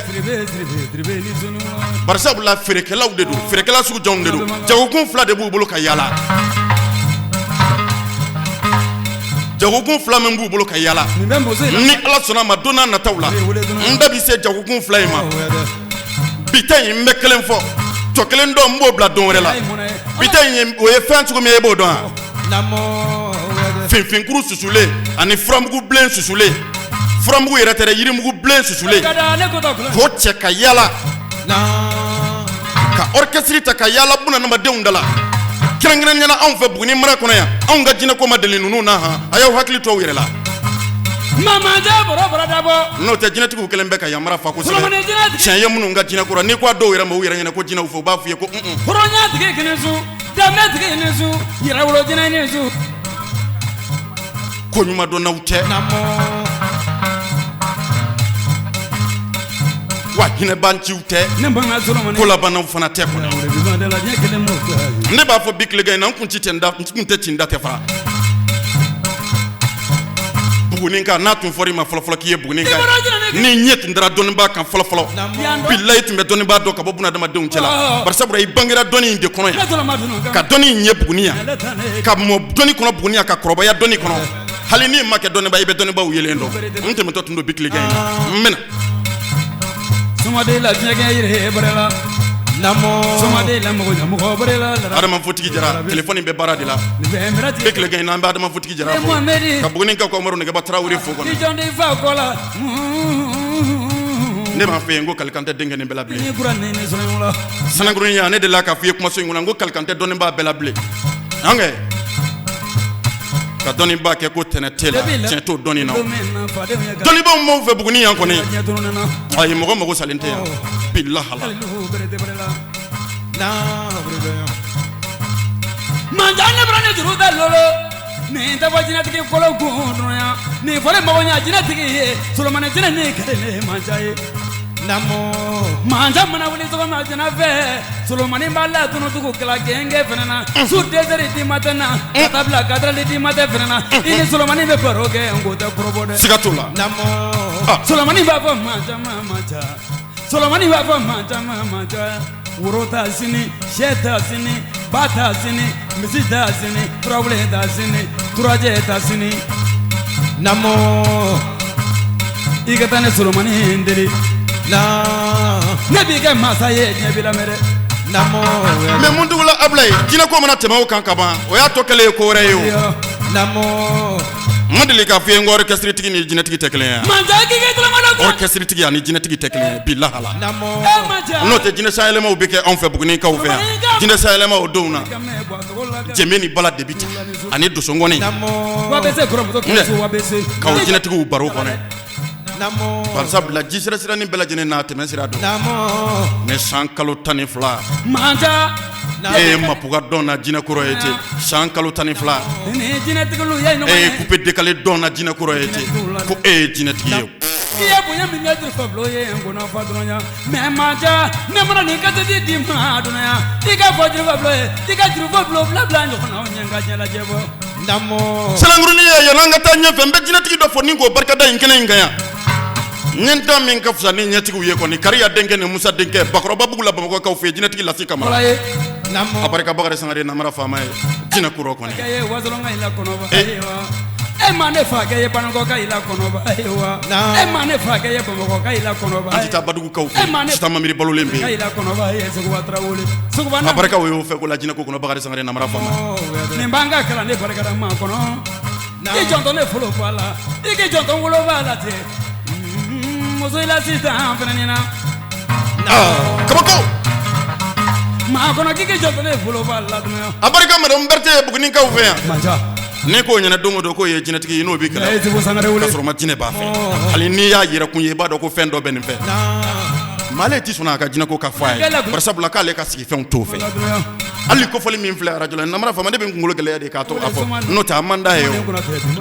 Bari sabula feerekɛlaw de don, feerekɛla sugu jɔnw de don. Jagokun fila de b'u bolo ka yaala. Jagokun fila min b'u bolo ka yaala, ni Ala sɔnna ma, don n'a nataw la, n da bɛ se jagokun fila in ma. Bi ta in, n bɛ kelen fɔ, tɔ kelen dɔ n b'o bila don wɛrɛ la. Bi ta in, o ye fɛn sugu min ye, e b'o dɔn wa? Finfinkuru susulen ani furamugu bilen susulen, furamugu yɛrɛ tɛ dɛ, yirimugu bilen susulen, k'o cɛ ka yaala, ka orchestre ta ka yaala bunadamadenw da la, kɛrɛnkɛrɛnnenya la anw fɛ Buguni mara kɔnɔ yan. Anw ka jinɛko ma deli ninnu na han, a y'aw hakili to aw yɛrɛ la. N'o tɛ, jinɛtigiw kɛlen bɛ ka yan mara fa kosɛbɛ. Tiɲɛ ye minnu ka jinɛko la, n'i ko a dɔw yɛrɛ ma u yɛrɛ ɲɛna ko jinɛw fɛ, u b'a f'i ye ko un. Hɔrɔnya tigi kini su, danbe tigi ni su, yɛrɛwolo jinɛ ni su. Ko ɲuman dɔnnaw tɛ wa, hinɛbanciw tɛ, kolabanaw fana tɛ kɔni. Ne b'a fɔ bi tilegan in na, n kun tɛ n kun tɛ ci n da tɛ fara Buguninka. N'a tun fɔra i ma fɔlɔfɔlɔ k'i ye Buguninka ye, ni ɲɛ tun dara dɔnnibaa kan fɔlɔfɔlɔ, bilayi tun bɛ dɔnnibaa dɔn ka bɔ bunadamadenw cɛla. Bari sabula i bangera dɔnni in de kɔnɔ yan, ka dɔnni in ye Buguni yan, ka mɔ dɔnni kɔnɔ Buguni yan, ka kɔrɔbaya dɔnni kɔnɔ. Hali n'i ma kɛ dɔnnibaa, i bɛ dɔnnibaaw yelen dɔn. N tɛmɛtɔ tun don bi tilegan in na, n bɛna Somaden la diɲɛ yiri bɔrɛ la. Somaden la mɔgɔ ɲɛmɔgɔ bɔrɛ la. Adama Fotigi Jara, telefɔni bɛ baara de la bi tilegan in na. An bɛ Adama Fotigi Jara fo, ka Buguninkaw ka Umaru Nɛgɛba Tarawele fo kɔnɔ. Ne b'a fɛ yen ko kalikan tɛ denkɛ nin bɛɛ la bilen. Sanankurunya, ne delila k'a f'i ye kumaso in kɔnɔ, n ko kalikan tɛ dɔnnibaa bɛɛ la bilen. An kɛ Ka dɔnniba kɛ ko tɛnɛ tɛ la, tiɲɛ t'o dɔnni na. Dɔnnibaw b'anw fɛ Buguni yan kɔni, ayi, mɔgɔ mago salen tɛ yan, bilahala. Ne juru tɛ lolo nin tɛ fɔ jinɛtigi kolon kun dunuya nin fɔli mago ɲɛ jinɛtigi ye Solomani jinɛ ni ka di ne mansa ye mansa mana wuli sɔgɔma jɛnɛ fɛ Solomani b'a la dunutugu kala gɛngɛ fana na su 2 heures du matin na ka taa bila 4 heures du matin fana na i ni Solomani bɛ baro kɛ n ko tɛ kɔrɔbɔ dɛ. Siga t'o la. Solomani b'a fɔ mansa ma mansa Solomani b'a fɔ mansa ma mansa woro ta sini sɛ ta sini ba ta sini misi ta sini turawele ta sini turajɛ ta sini namo i ka taa ne Solomani deli ne b'i kɛ masa ye diɲɛ b'i lamɛn dɛ namo. Mais mun dugula Abulayi, jinɛko mana tɛmɛ o kan ka ban, o y'a tɔ kɛlen ye ko wɛrɛ ye o. Namo. N ma deli k'a f'i ye n ko orchestre tigi ni jinɛtigi tɛ kelen ye. Mansa k'i kɛ tulonkɛ Orchestre tigi ani jinɛtigi tɛ kelen ye, bilahala. Namo. N'o tɛ, jinɛ sayɛlɛmaw bɛ kɛ anw fɛ Bugunikaw fɛ yan. Jinɛ sayɛlɛma o donw na, jɛnbe ni bala de bi ta ani dosongɔni k'aw jinɛtigiw baro kɔnɔ. Barisabula ji sira siranin bɛɛ lajɛlen n'a tɛmɛ sira don. Ni san kalo 12 e ye mapuga dɔn na jinɛ kɔrɔ ye ten, san kalo 12 e ye coupé décalé dɔn na jinɛ kɔrɔ ye ten, ko e ye jinɛtigi ye. I ye bonya min kɛ jurufa ye n kɔnɔ fa dɔrɔn mais mansa ne mana nin kasɛti d'i ma dunuya i ka fɔ jurufa ye i ka jurufa bulon bila bila ɲɔgɔn ɲɛ ka diɲɛ bɔ. Silankurunin ye, yɛlɛ an ka taa ɲɛfɛ. N bɛ jinɛtigi dɔ fɔ ni k'o barikada in kɛnɛ in kan yan. Ɲɛ ta min ka fisa ni ɲɛtigiw ye kɔni, Kariya denkɛ ni Musa denkɛ, Bakɔrɔbabugu la, Bamakɔkaw fɛ yen, jinɛtigi Lasi Kamara. A barika Bakari Sangare, namara faama ye jinɛ kura kɔni. E ma ne fa kɛ ye Banikɔka i la kɔnɔba, ayiwa, e ma ne fa kɛ ye Bamakɔka i la kɔnɔba. An tɛ taa Badugukaw fɛ, Sita Mamiri balolen bɛ yen. I la kɔnɔba ye Seguba Tarawele. Seguba A barika o y'o fɛ ko la jinɛ ko kɔnɔ, Bakari Sangare, namara faama. Nin b'an ka kalan ne barikada maa kɔnɔ. I jɔntɔ ne folo b'a la, i k'i jɔntɔ wolo b'a la ten. Muso i la sisan fɛnɛ na. Kabako. Maa kɔnɔ k'i k'i jɔntɔ ne folo b'a la dunuya. A barika madame Berete ye Bugunikaw fɛ yan. Mansa. N'i k'o ɲɛna don o don k'o ye jinɛtigi ye, n'o b'i kɛlɛ. K'a sɔrɔ ma jinɛ b'a fɛ. Hali n'i y'a yɛrɛkun ye, i b'a dɔn ko fɛn dɔ bɛ nin fɛ. Maa ale ti sɔn a ka jinɛko ka fɔ a ye, barisabula k'ale ka sigifɛnw t'o fɛ. Hali kofɔli min filɛ arajo la, namara faama, ne bɛ n kunkolo gɛlɛya de k'a to a fɔ, n'o tɛ a man d'a ye o.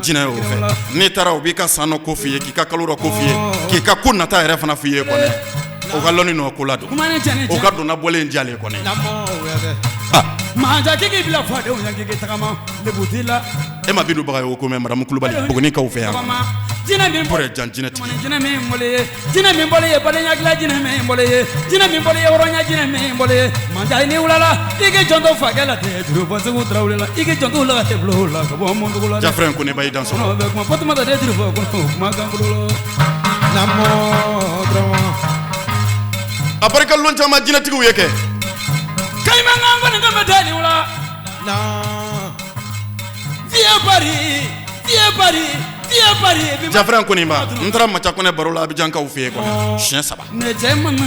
Jinɛ y'o fɛ. N'i taara, o b'i ka san dɔ ko f'i ye, k'i ka kalo dɔ ko f'i ye, k'i ka ko nata yɛrɛ fana f'i ye kɔni. O ka lɔnni nɔ ko la don. O ka donna bɔlen jalen kɔni. Mansa k'i k'i bila fadenw ɲɛ k'i k'i tagama lebu t'i la. E ma Bintu Bagayogo ko mɛn, madame Kulubali, Bugunikaw fɛ yan. Jinɛ min bɔra jan jinɛtigi. Jinɛ min bɔlen ye, jinɛ min bɔlen ye badenya dilan, jinɛ min bɔlen ye, jinɛ min bɔlen ye hɔrɔnya, jinɛ min bɔlen ye. Mansa i ni wulala, i k'i janto fakɛ la ten, juru fɔ Segu Tarawele la, i k'i janto la ka tɛ bulon la ka bɔ Mundugu la. Jafrɛn Koneba i dansɔgɔ. Kɔnɔ bɛ kuma Fatumata de juru fɔ kɔnɔ kuma kan bolo la. A barika lon caman jinɛtigiw ye kɛ. Kayima kan kɔni kan bɛ taa nin wula. Vieux Paris, vieux Paris, vieux Paris. Jafrɛn Koneba, n taara Maca Kɔnɛ baro la Abijankaw fɛ yen kɔni siɲɛ 3. Ne cɛ mana,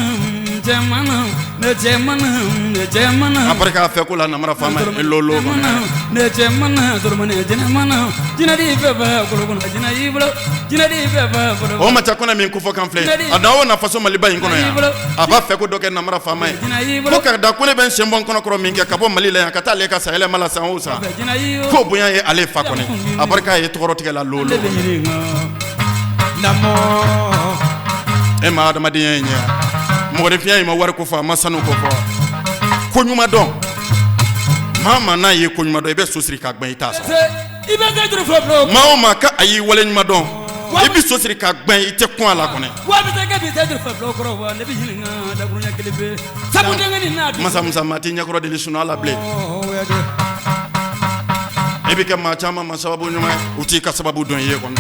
cɛ mana, ne cɛ mana, ne cɛ mana. A barika a fɛ ko la namara faama ye lolo kɔnɔ. Ne cɛ mana, Solomani jinɛ mana, jinɛ di fɛ fɛ kolo kɔnɔ, jinɛ y'i bolo, jinɛ di fɛ fɛ kolo. O Maca Kɔnɛ min kofɔ kan filɛ, a dan o na faso Maliba in kɔnɔ yan, a b'a fɛ ko dɔ kɛ namara faama ye. Ko ka da ko ne bɛ n sen bɔ n kɔnɔ kɔrɔ min kɛ ka bɔ Mali la yan ka taa ale ka sayɛlɛma la san o san, k'o bonya ye ale fa kɔnɛ. A barika ye tɔgɔrɔtigɛ la lolo. E ma adamadenya in ɲɛ, mɔgɔninfinya in ma wari ko fɔ, a ma sanu ko fɔ. Ko ɲuman dɔn, maa maa n'a ye ko ɲuman dɔn, i bɛ so siri k'a gbɛn, i t'a sɔrɔ. Maa o maa ka a y'i wale ɲuman dɔn, i bɛ so siri k'a gbɛn, i tɛ kun a la kɔnɛ. Masa Musa, maa t'i ɲɛkɔrɔ deli sunɔgɔ la bilen. E bɛ kɛ maa caman ma sababu ɲuman ye, u t'i ka sababu dɔn i ye kɔnɔ.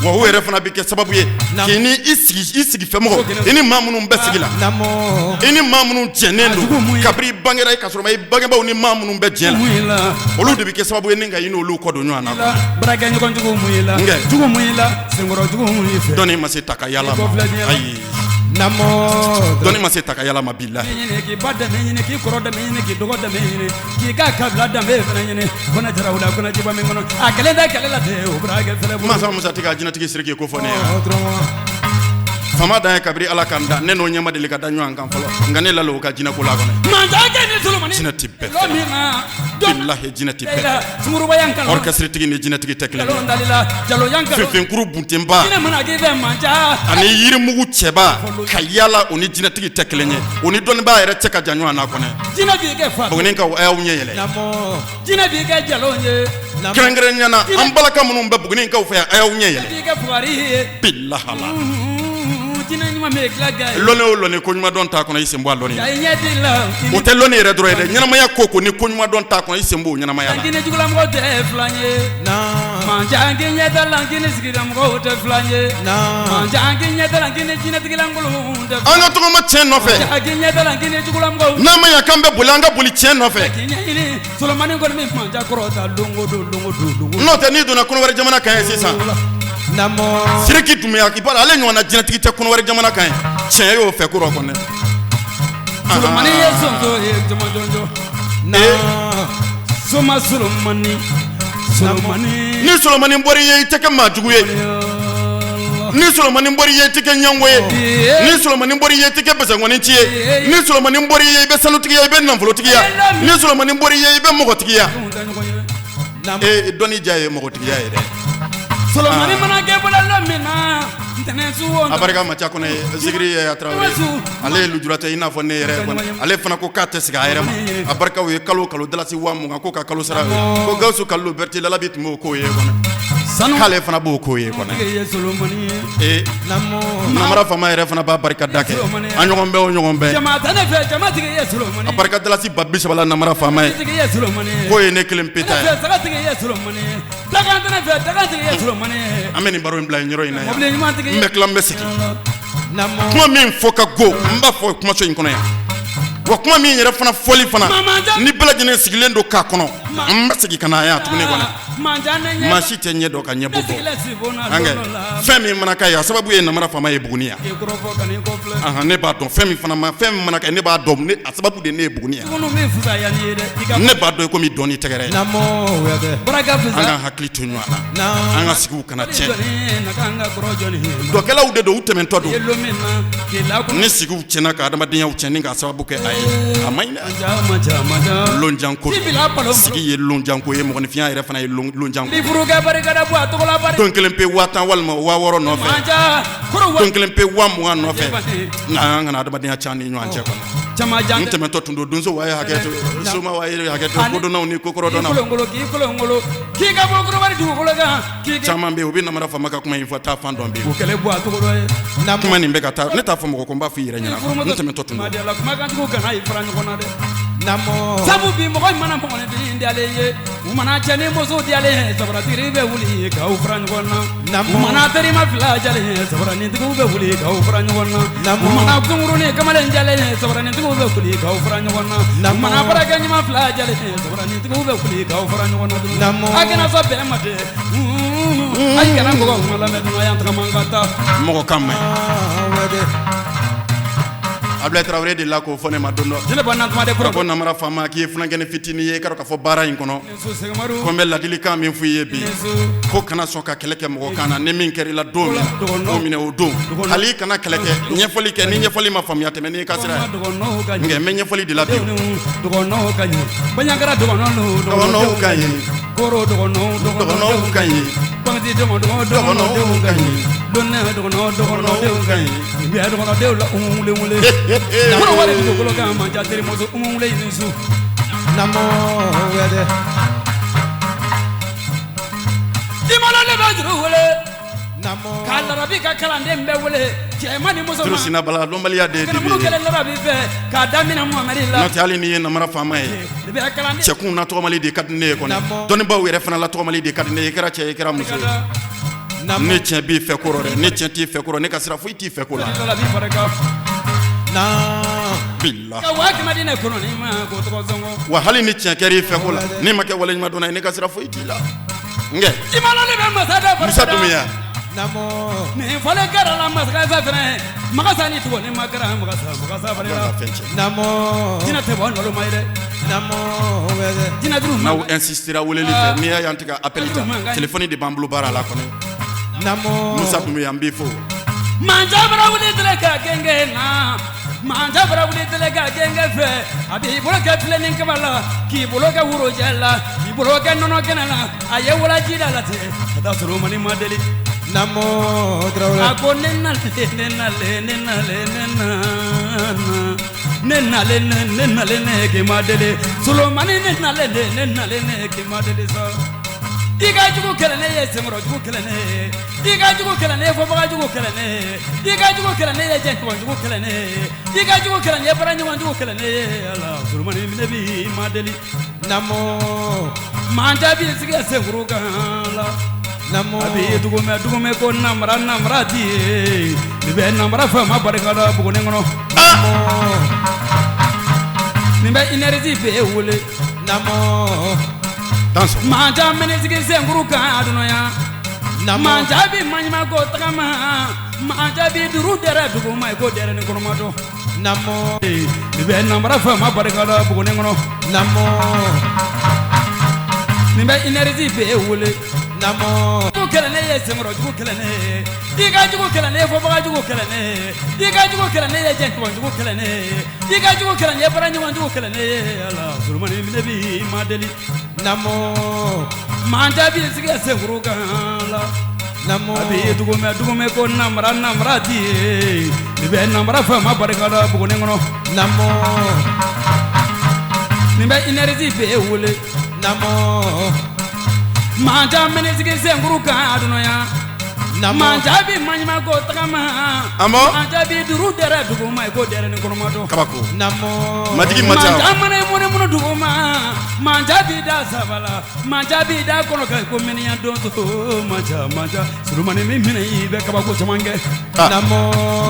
Wa o yɛrɛ fana bɛ kɛ sababu ye k'i ni i sigi i sigi fɛnmɔgɔ, i ni maa minnu bɛ sigi la, i ni maa minnu jɛnnen don kabini i bangera, i ka sɔrɔ i bangebaaw ni maa minnu bɛ jɛ la, olu de bɛ kɛ sababu ye ni ka i n'olu kɔ don ɲɔgɔn na. Baarakɛɲɔgɔn jugu mun y'i la, jugu mun y'i la, senkɔrɔ jugu mun y'i fɛ. Dɔnni ma se ta ka yala ma, ayi. Dɔnni ma se ta ka yala ma bilahi. Ɲini k'i ba dɛmɛ ɲini k'i kɔrɔ dɛmɛ ɲini k'i dɔgɔ dɛmɛ ɲini k'i ka kabila danbe fana ɲini kɔnɛ jarawula kɔnɛ jiba min kɔnɔ a kelen tɛ kɛlɛ la ten o bɔra kɛ fɛlɛ bolo. Masa Musa tɛ ka jinɛtigi Siriki ko fɔ ne ye. Faama dan ye kabiri Ala ka n da ne n'o ɲɛ ma deli ka da ɲɔgɔn kan fɔlɔ nka ne lalo o ka jinɛko la kɔnɛ. Masakɛ ni Solomani. Jinɛ tɛ bɛɛ Lɔ min na. Bilahi jinɛ tɛ bɛɛ fɛ. Sunguruba yan kalon. Orchestre tigi ni jinɛtigi tɛ kelen ye. Kalon dalila jalo yan kalon. Fɛnfɛnkuru buntenba. Jinɛ mana k'i fɛ manca. Ani yirimugu cɛba ka yala o ni jinɛtigi tɛ kelen ye o ni dɔnnibaa yɛrɛ cɛ ka jan ɲɔgɔn na kɔnɛ. Jinɛ b'i kɛ fa. Bugunikaw a y'aw ɲɛ yɛlɛ. Jinɛ b'i kɛ jalo ye. Kɛrɛnkɛrɛnnenya na an balaka minnu bɛ Bugunikaw fɛ yan a y'aw ɲɛ yɛlɛ. Jinɛ b'i kɛ fugari ye. Bilahala. Jinɛ ɲuman bɛ tila ka ye. Lɔnni o lɔnni ko ɲuman dɔn t'a kɔnɔ i sen bɔ a lɔnni na. Ka i ɲɛ di la. O tɛ lɔnni yɛrɛ dɔrɔn ye dɛ ɲɛnamaya ko ko ni ko ɲuman dɔn t'a kɔnɔ i sen b'o ɲɛnamaya la. Jinɛ jugulamɔgɔ tɛ filan ye. Manjan k'i ɲɛ da la k'i ni sigidamɔgɔw tɛ filan ye. Manjan k'i ɲɛ da la k'i ni jinɛtigilankolonw tɛ An ka tɔgɔma tiɲɛ nɔfɛ. Manjan k'i ɲɛ da la k'i ni jugulamɔgɔw. N'a ma ɲɛ k'an bɛ boli an ka boli tiɲɛ nɔfɛ. K'i ɲɛɲini Solomani kɔni bɛ manjan kɔrɔta don o don don o don don o don. N'o tɛ n'i donna Kɔnɔwari jamana kan ye sisan. Siriki Dunbuya k'i b'a dɔn ale ɲɔgɔnna jinɛtigi tɛ Kɔnɔwari jamana kan ye tiɲɛ y'o fɛ ko rɔ kɔnɛ. Solomani ye sonso ye jɔnjɔnjɔn. Soma Solomani Solomani. Ni Solomani bɔr'i ye i tɛ kɛ maa jugu ye. Ni Solomani bɔr'i ye i tɛ kɛ ɲɛngo ye. Ni Solomani bɔr'i ye i tɛ kɛ basankɔninci ye. Ni Solomani bɔr'i ye i bɛ sanutigiya i bɛ nafolotigiya. Ni Solomani bɔr'i ye i bɛ mɔgɔtigiya. Ee dɔnni diya ye mɔgɔtigiya ye dɛ. Solomani mana kɛ bɔlɔlɔ min na ntɛnɛn su o. A barika ma ca kɔnɛ Zikiri Yaya Tarawele ale ye lujuratɔ ye i n'a fɔ ne yɛrɛ kɔnɛ ale fana ko k'a tɛ segin a yɛrɛ ma a barikaw ye kalo kalo dalasi 20,000 ko ka kalo sara ko Gawusu Kalilu Berete Lalabi tun b'o k'o ye kɔnɛ k'ale fana b'o k'o ye kɔnɛ ee namara faama yɛrɛ fana b'a barika da kɛ an ɲɔgɔn bɛɛ o ɲɔgɔn bɛɛ Jama tɛ ne fɛ jamatigi ye Solomani. a barika dalasi 30,000 la namara faama ye Tigi ye Solomani. k'o ye ne kelen pe ta ye Sagatigi ye Solomani. Dagan tɛ ne fɛ dagantigi ye Solomani. An bɛ nin baro in bila nin yɔrɔ in na yan Mobili ɲumantigi. N bɛ tila n bɛ segin kuma min fɔ ka go n b'a fɔ kumaso in kɔnɔ yan wa kuma min yɛrɛ fana fɔli fana ni bɛɛ lajɛlen sigilen don k'a kɔnɔ n bɛ segin ka na yan tuguni kɔnɔ maa si tɛ ɲɛ dɔn ka ɲɛ bɔ bɔ an kɛ fɛn min mana k'a ye a sababu ye namara faama ye Buguni yan ahan ne b'a dɔn fɛn min fana ma fɛn min mana kɛ ne b'a dɔn ne a sababu de ne ye Buguni yan ne b'a dɔn i komi dɔnni tɛgɛrɛ ye an ka hakili to ɲɔgɔn na an ka sigiw kana tiɲɛ dɔkɛlaw de don u tɛmɛntɔ don ni sigiw tiɲɛna ka adamadenyaw tiɲɛ ni k'a sababu kɛ a ye a man ɲi dɛ lonjanko sigi ye lonjanko ye mɔgɔninfinya yɛrɛ fana ye lonjanko don kelen pe 10,000 walima 6,000 nɔfɛ don kelen pe 20,000 nɔfɛ nka an kana adamadenya tiɲɛ ni ɲɔgɔn cɛ kɔnɔ n tɛmɛtɔ tun don donso wa ye hakɛ to soma wa ye hakɛ to kodɔnnaw ni kokɔrɔdɔnnaw caman bɛ yen u bɛ namara faama ka kuma in fɔ taa fan dɔn bɛ yen kuma nin bɛ ka taa ne t'a fɔ mɔgɔ ko n b'a fɔ i yɛrɛ ɲɛna n tɛmɛtɔ tun don Sabu bi mɔgɔ mana mɔgɔninfin diyalen ye u mana cɛ ni muso diyalen ye sabaratigi bɛ wuli k'aw fara ɲɔgɔn na u mana terima fila diyalen ye sabaranitigiw bɛ wuli k'aw fara ɲɔgɔn na u mana kunkuruni ni kamalen diyalen ye sabaranitigiw bɛ wuli k'aw fara ɲɔgɔn na u mana baarakɛ ɲuman fila diyalen ye sabaranitigiw bɛ wuli k'aw fara ɲɔgɔn na a kana sɔn bɛn ma dɛ a kana mɔgɔ kuma lamɛn dunan tagama ka taa mɔgɔ kan man ɲi Abulayi Tarawele de la k'o fɔ ne ma don dɔ ko namara faama k'i ye funankɛnin fitinin ye i ka dɔn k'a fɔ baara in kɔnɔ ko n bɛ ladilikan min fɔ i ye bi ko kana sɔn ka kɛlɛ kɛ mɔgɔ kan na ni min kɛra i la don min o minɛ o don hali i kana kɛlɛ kɛ ɲɛfɔli kɛ ni ɲɛfɔli ma faamuya tɛmɛ n'i ka sira ye nka n bɛ ɲɛfɔli de la bi dɔgɔnɔw ka ɲi dɔgɔnɔw ka ɲi dɔgɔnɔw ka ɲi dɔgɔnɔdenw ka ɲi dɔgɔnɔdenw la wele wele kɔrɔ wari dugukolo kan man ca terimuso wele ni su Dimalo ne bɛ juru wele k'a larabi ka kalanden bɛɛ wele cɛman ni musoman Durusina Bala dɔnbaliya de ye dibi Kɛnɛmuru ye kɛlen larabi fɛ k'a daminɛ Muhamadi la n'o tɛ hali n'i ye namara faama ye ne bɛ kalanden cɛkunw na tɔgɔmali de ka di ne ye kɔni dɔnnibaaw yɛrɛ fana la tɔgɔmali de ka di ne ye i kɛra cɛ ye i kɛra muso ye ne tiɲɛ b'i fɛ ko rɔ dɛ ne tiɲɛ t'i fɛ ko rɔ ne ka sira foyi t'i fɛ ko la larabi barika bilahi ka 100,000 di ne kɔnɔni ma k'o tɔgɔ sɔngɔ wa hali ni tiɲɛ kɛra i fɛ ko la n'i ma kɛ waleɲumandɔnna ye ne ka sira foyi t'i la nkɛ Dimalo ne bɛ masa dɔ Musa barika da Dunbiya Nin fɔlen kɛra la masakɛ fɛ fɛnɛ Magasa ni tuguni ma kɛra Magasa Magasa fana la. Jinɛ tɛ bɔ naloma ye dɛ. Jinɛ juru n'aw insistera weleli fɛ, n'i y'a ye an tɛ ka appel ta, téléphone de b'an bolo baara la kɔni. Musa Dunbiya, an b'i fo. Manja bara wuli tɛlɛ ka gɛngɛ na. Manja bara wuli tɛlɛ ka gɛngɛ fɛ. A b'i bolo kɛ filenin kaba la, k'i bolo kɛ worojɛ la, k'i bolo kɛ nɔnɔ kɛnɛ la. A ye walaji da la ten ka taa sɔrɔ mani ma deli. A ko ne nalen, ne nalen, ne nalen, ne nana. Ne nalen, ne ne nalen, ne k'i ma deli. Solomani, ne nalen, ne ne nalen, ne k'i ma deli sa. I ka jugu kɛlɛ ne ye, senkɔrɔ jugu kɛlɛ ne ye. I ka jugu kɛlɛ ne ye, fɔbaga jugu kɛlɛ ne ye. I ka jugu kɛlɛ ne ye, jɛɲɔgɔn jugu kɛlɛ ne ye. I ka jugu kɛlɛ ne ye, baaraɲɔgɔn jugu kɛlɛ ne ye. Ala Solomani, ne b'i ma deli. Manja b'i sigi senkuru kan la. A b'i dugumɛ dugumɛ ko namara namara di ye. Nin bɛ namara faama barika da Buguni kɔnɔ. Nin bɛ énergie bɛɛ wele. Manja mɛnɛ sigi senkuru kan adunuya. Manja bi maɲuman ko tagama. Manja bi duru dɛrɛ duguma i ko dɛrɛ ni kɔnɔma dɔn. Nin bɛ namara faama barika da Buguni kɔnɔ. Nin bɛ énergie bɛɛ wele. Jugu kɛlɛ ne ye, senkɔrɔ jugu kɛlɛ ne ye. I ka jugu kɛlɛ ne ye, fɔbaga jugu kɛlɛ ne ye. I ka jugu kɛlɛ ne ye, jɛɲɔgɔn jugu kɛlɛ ne ye. I ka jugu kɛlɛ ne ye, baaraɲɔgɔn jugu kɛlɛ ne ye. Ala Solomani, ne b'i ma deli. Manja b'i sigi senkuru kan la. A b'i dugumɛ dugumɛ ko namara namara di ye. Nin bɛ namara faama barika da Buguni kɔnɔ. Nin bɛ énergie bɛɛ wele. Manja mɛnɛ sigi senkuru kan adunuya. Manja bi maɲuman ko tagama. Manja bi duru dɛrɛ duguma i ko dɛrɛ ni kɔnɔma dɔn. Kabako. Majigi Maca. Manja mana munu munu duguma. Manja bi da saba la. Manja bi da kɔnɔ kan ko mɛnɛya donso. Manja manja Solomani min minɛ i bɛ kabako caman kɛ.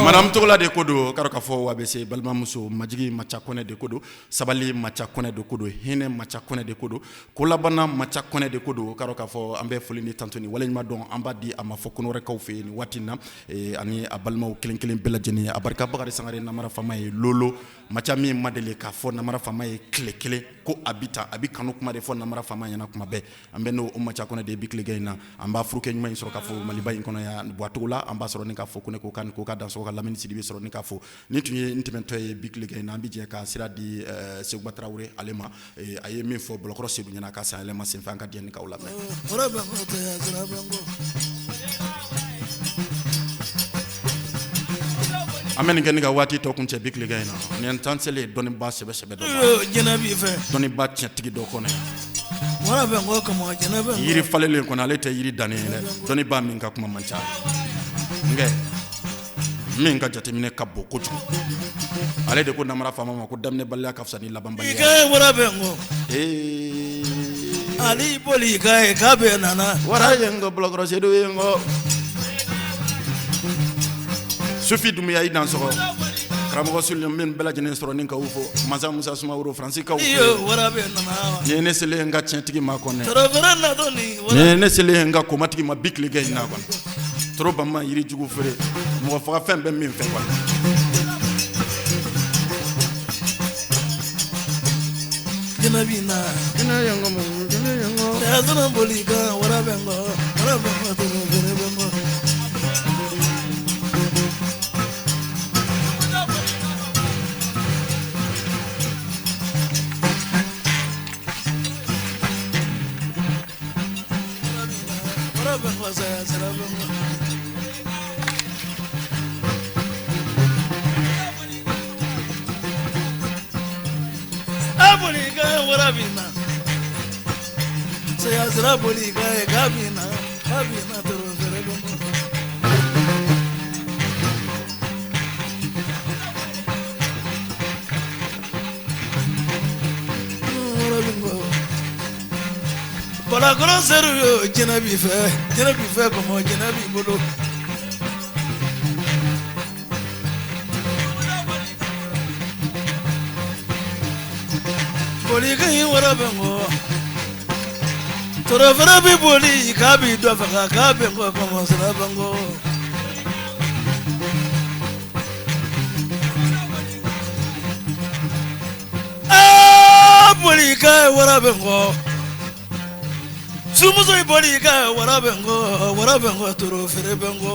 Madame Togola de ko don, k'a dɔn k'a fɔ a bɛ se balimamuso Majigi Maca Kɔnɛ de ko don, sabali Maca Kɔnɛ de ko don, hinɛ Maca Kɔnɛ de ko don, kolabana Maca Kɔnɛ de ko don. K'a dɔn k'a fɔ an bɛ foli ni tanto ni waleɲuman dɔn an b'a di a ma fɔ kɔnɔwɛrɛkaw fɛ yen nin waati in na, ani a balimaw kelen kelen bɛɛ lajɛlen. A barika Bakari Sangare namara faama ye lolo Maca min ma deli k'a fɔ namara faama ye tile kelen ko a bi tan, a bi kanu kuma de fɔ namara faama ɲɛna kuma bɛɛ. An bɛ n'o Maca Kɔnɛ de bi tilegan in na. An b'a furukɛ ɲuman in sɔrɔ k'a fɔ Maliba in kɔnɔ yan Buwatogo la. An b'a sɔrɔ ni k'a fɔ ko ne ko k'a ko k'a dansɔgɔ ka lamini Sidibe sɔrɔ ni k'a fɔ nin tun ye n tɛmɛntɔ ye bi tilegan in na. An bɛ jɛ ka sira di Seguba Tarawele ale ma. A ye min fɔ Bɔlɔkɔrɔ Sedu ɲɛna a ka san yɛlɛma senfɛ, an ka diɲɛ ni k'aw lamɛn. An bɛ nin kɛ ni ka waati tɔ kun cɛ bi tilegan in na. Nin ye tan selen dɔnniba sɛbɛ sɛbɛ dɔ ma, dɔnniba tiɲɛtigi dɔ kɔnɔ. Yiri falenlen kɔnɔ, ale tɛ yiri dannen ye dɛ. Dɔnniba min ka kuma man ca, nka min ka jateminɛ ka bon kojugu, ale de ko namara faama ma ko daminɛbaliya ka fisa ni labanbaliya ye. Ali boli k'a bɛ nana wara ye n ko Bɔlɔkɔrɔ Sedu ye n ko Sufi Dunbiya i dansɔgɔ. Karamɔgɔ Sule min bɛɛ lajɛlen sɔrɔ ni k'aw fo. Masa Musa Sumaworo Faransi kaw. Nin ye ne selen n ka tiɲɛtigi ma kɔnɛ. Nin ye ne selen n ka komatigi ma bi tilegan in na kɔnɛ. Toro bama yiri jugu feere mɔgɔ faga fɛn bɛ min fɛ kɔnɛ. Jinɛ b'i na. Saya boli kan wara bɛ n kɔ, wara bɛ n kɔ, toro fere bɛ n kɔ. Wara bɛ n kɔ, saya sira bɛ n kɔ. A boli kan wara b'i na. Saya sira boli kan ye k'a b'i na, k'a b'i na, toro fere bɛ n kɔ. Wara bɛ n kɔ. Balakɔrɔ seru yo jinɛ b'i fɛ, jinɛ b'i fɛ kɔmɔ jinɛ b'i bolo. Boli kan ye wara bɛ n kɔ. Torofere bɛ boli k'a b'i dɔ faga k'a bɛ n kɔ kɔmɔ sira bɛ n kɔ. Aa boli k'a ye wara bɛ n kɔ. Sumuso ye boli k'a ye wara bɛ n kɔ wara bɛ n kɔ torofere bɛ n kɔ.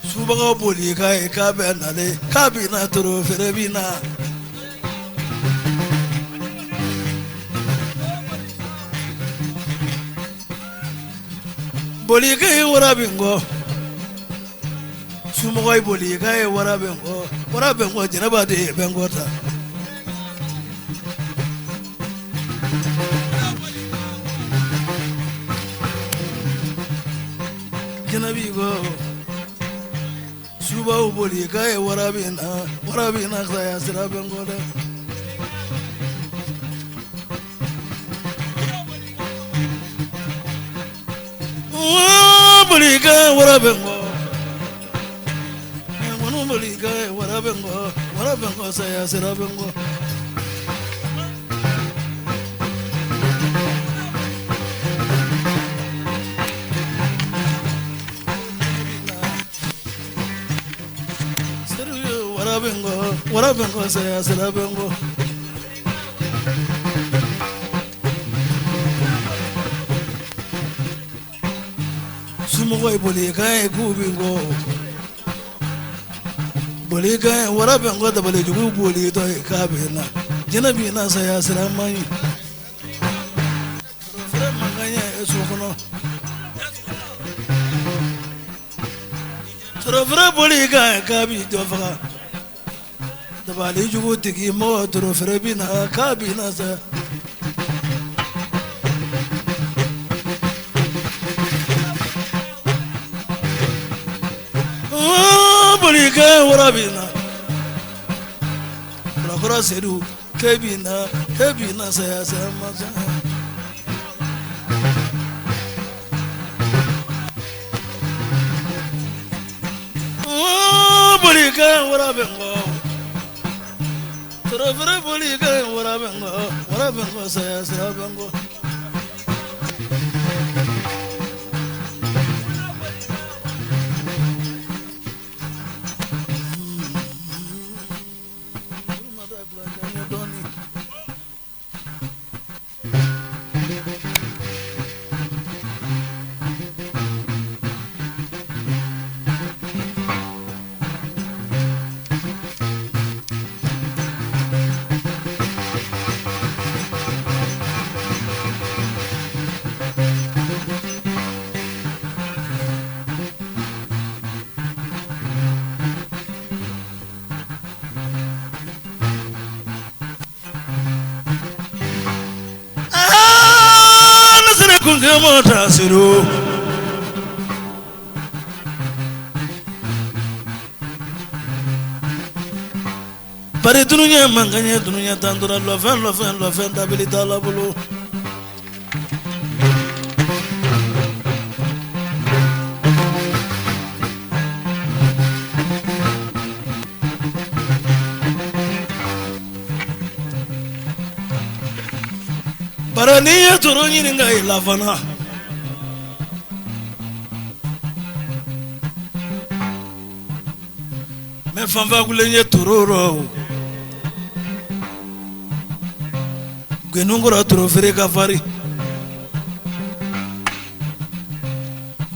Subagaw boli k'a ye k'a bɛ nalen k'a bɛ na torofere bɛ na. Boli k'a ye wara bɛ n kɔ. Somɔgɔw ye boli k'a ye wara bɛ n kɔ wara bɛ n kɔ jɛnɛba de ye bɛ n kɔ ta. Jɛnɛ b'i kɔ subaw boli k'a ye wara bɛ na wara bɛ na saya sira bɛ n kɔ dɛ. Boli k'a ye wara bɛ n kɔ ŋɔni boli k'a ye wara bɛ n kɔ wara bɛ n kɔ saya sira bɛ n kɔ. Wara bɛ n kɔ saya sira bɛ n kɔ. Somɔgɔw ye boli k'a ye k'u bɛ n kɔ. Boli k'a ye wara bɛ n kɔ dabalijugu bolitɔ ye k'a bɛ na jɛnɛ bɛ na saya sira man ɲi. Fɛrɛ mankan ye so kɔnɔ. Torofere boli k'a ye k'a b'i dɔ faga. Dabalijugu tigi mɔgɔ torofere bɛ na k'a bɛ na sa. Boli k'a ye wara bɛ na. Kurakɔrɔ Sedu k'e bɛ na k'e bɛ na saya sira ma sa. Boli k'a ye wara bɛ n kɔ. Torofere boli k'a ye wara bɛ n kɔ wara bɛ n kɔ saya sira bɛ n kɔ. Mata siru. Bari dununya man ka ɲɛ dununya tan tora lɔfɛn lɔfɛn lɔfɛn dabili t'a la bolo. Bari n'i ye toro ɲininka i la fana. Mɛ fanfa kulen ye toro rɔ gɛnukɔrɔ toro feere ka farin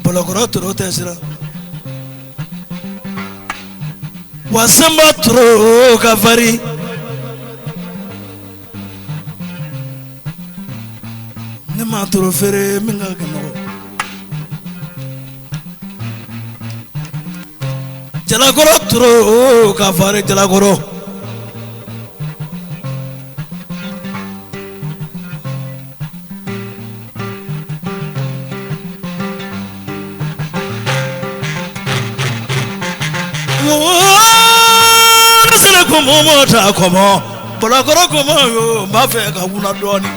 bɔlɔkɔrɔ toro tɛ siran wa sanba toro ka farin ne ma toro feere min ka nɔgɔ. Jalakɔrɔ toro ka farin jalakɔrɔ. Ne sera kɔmɔ mɔ ta kɔmɔ bɔlɔkɔrɔ kɔmɔ yo n b'a fɛ ka wula dɔɔni.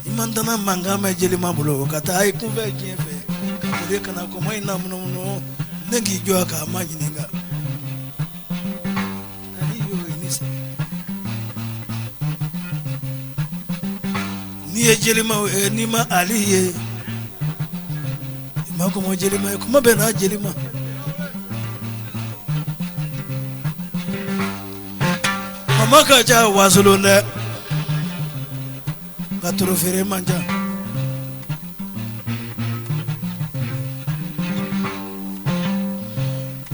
I man tana mankan mɛn jelima bolo ka taa i kunfɛ diɲɛ fɛ ka boli ka na kɔmɔ in lamunumunu ne k'i jɔ k'a ma ɲininka ali y'o ye ni sɛgɛn n'i ye jelimaw ye n'i ma ali ye i ma kɔmɔ jelima ye kuma bɛɛ n'a jelima Kɔmɔ ka ca wasolon dɛ nka toro feere man ca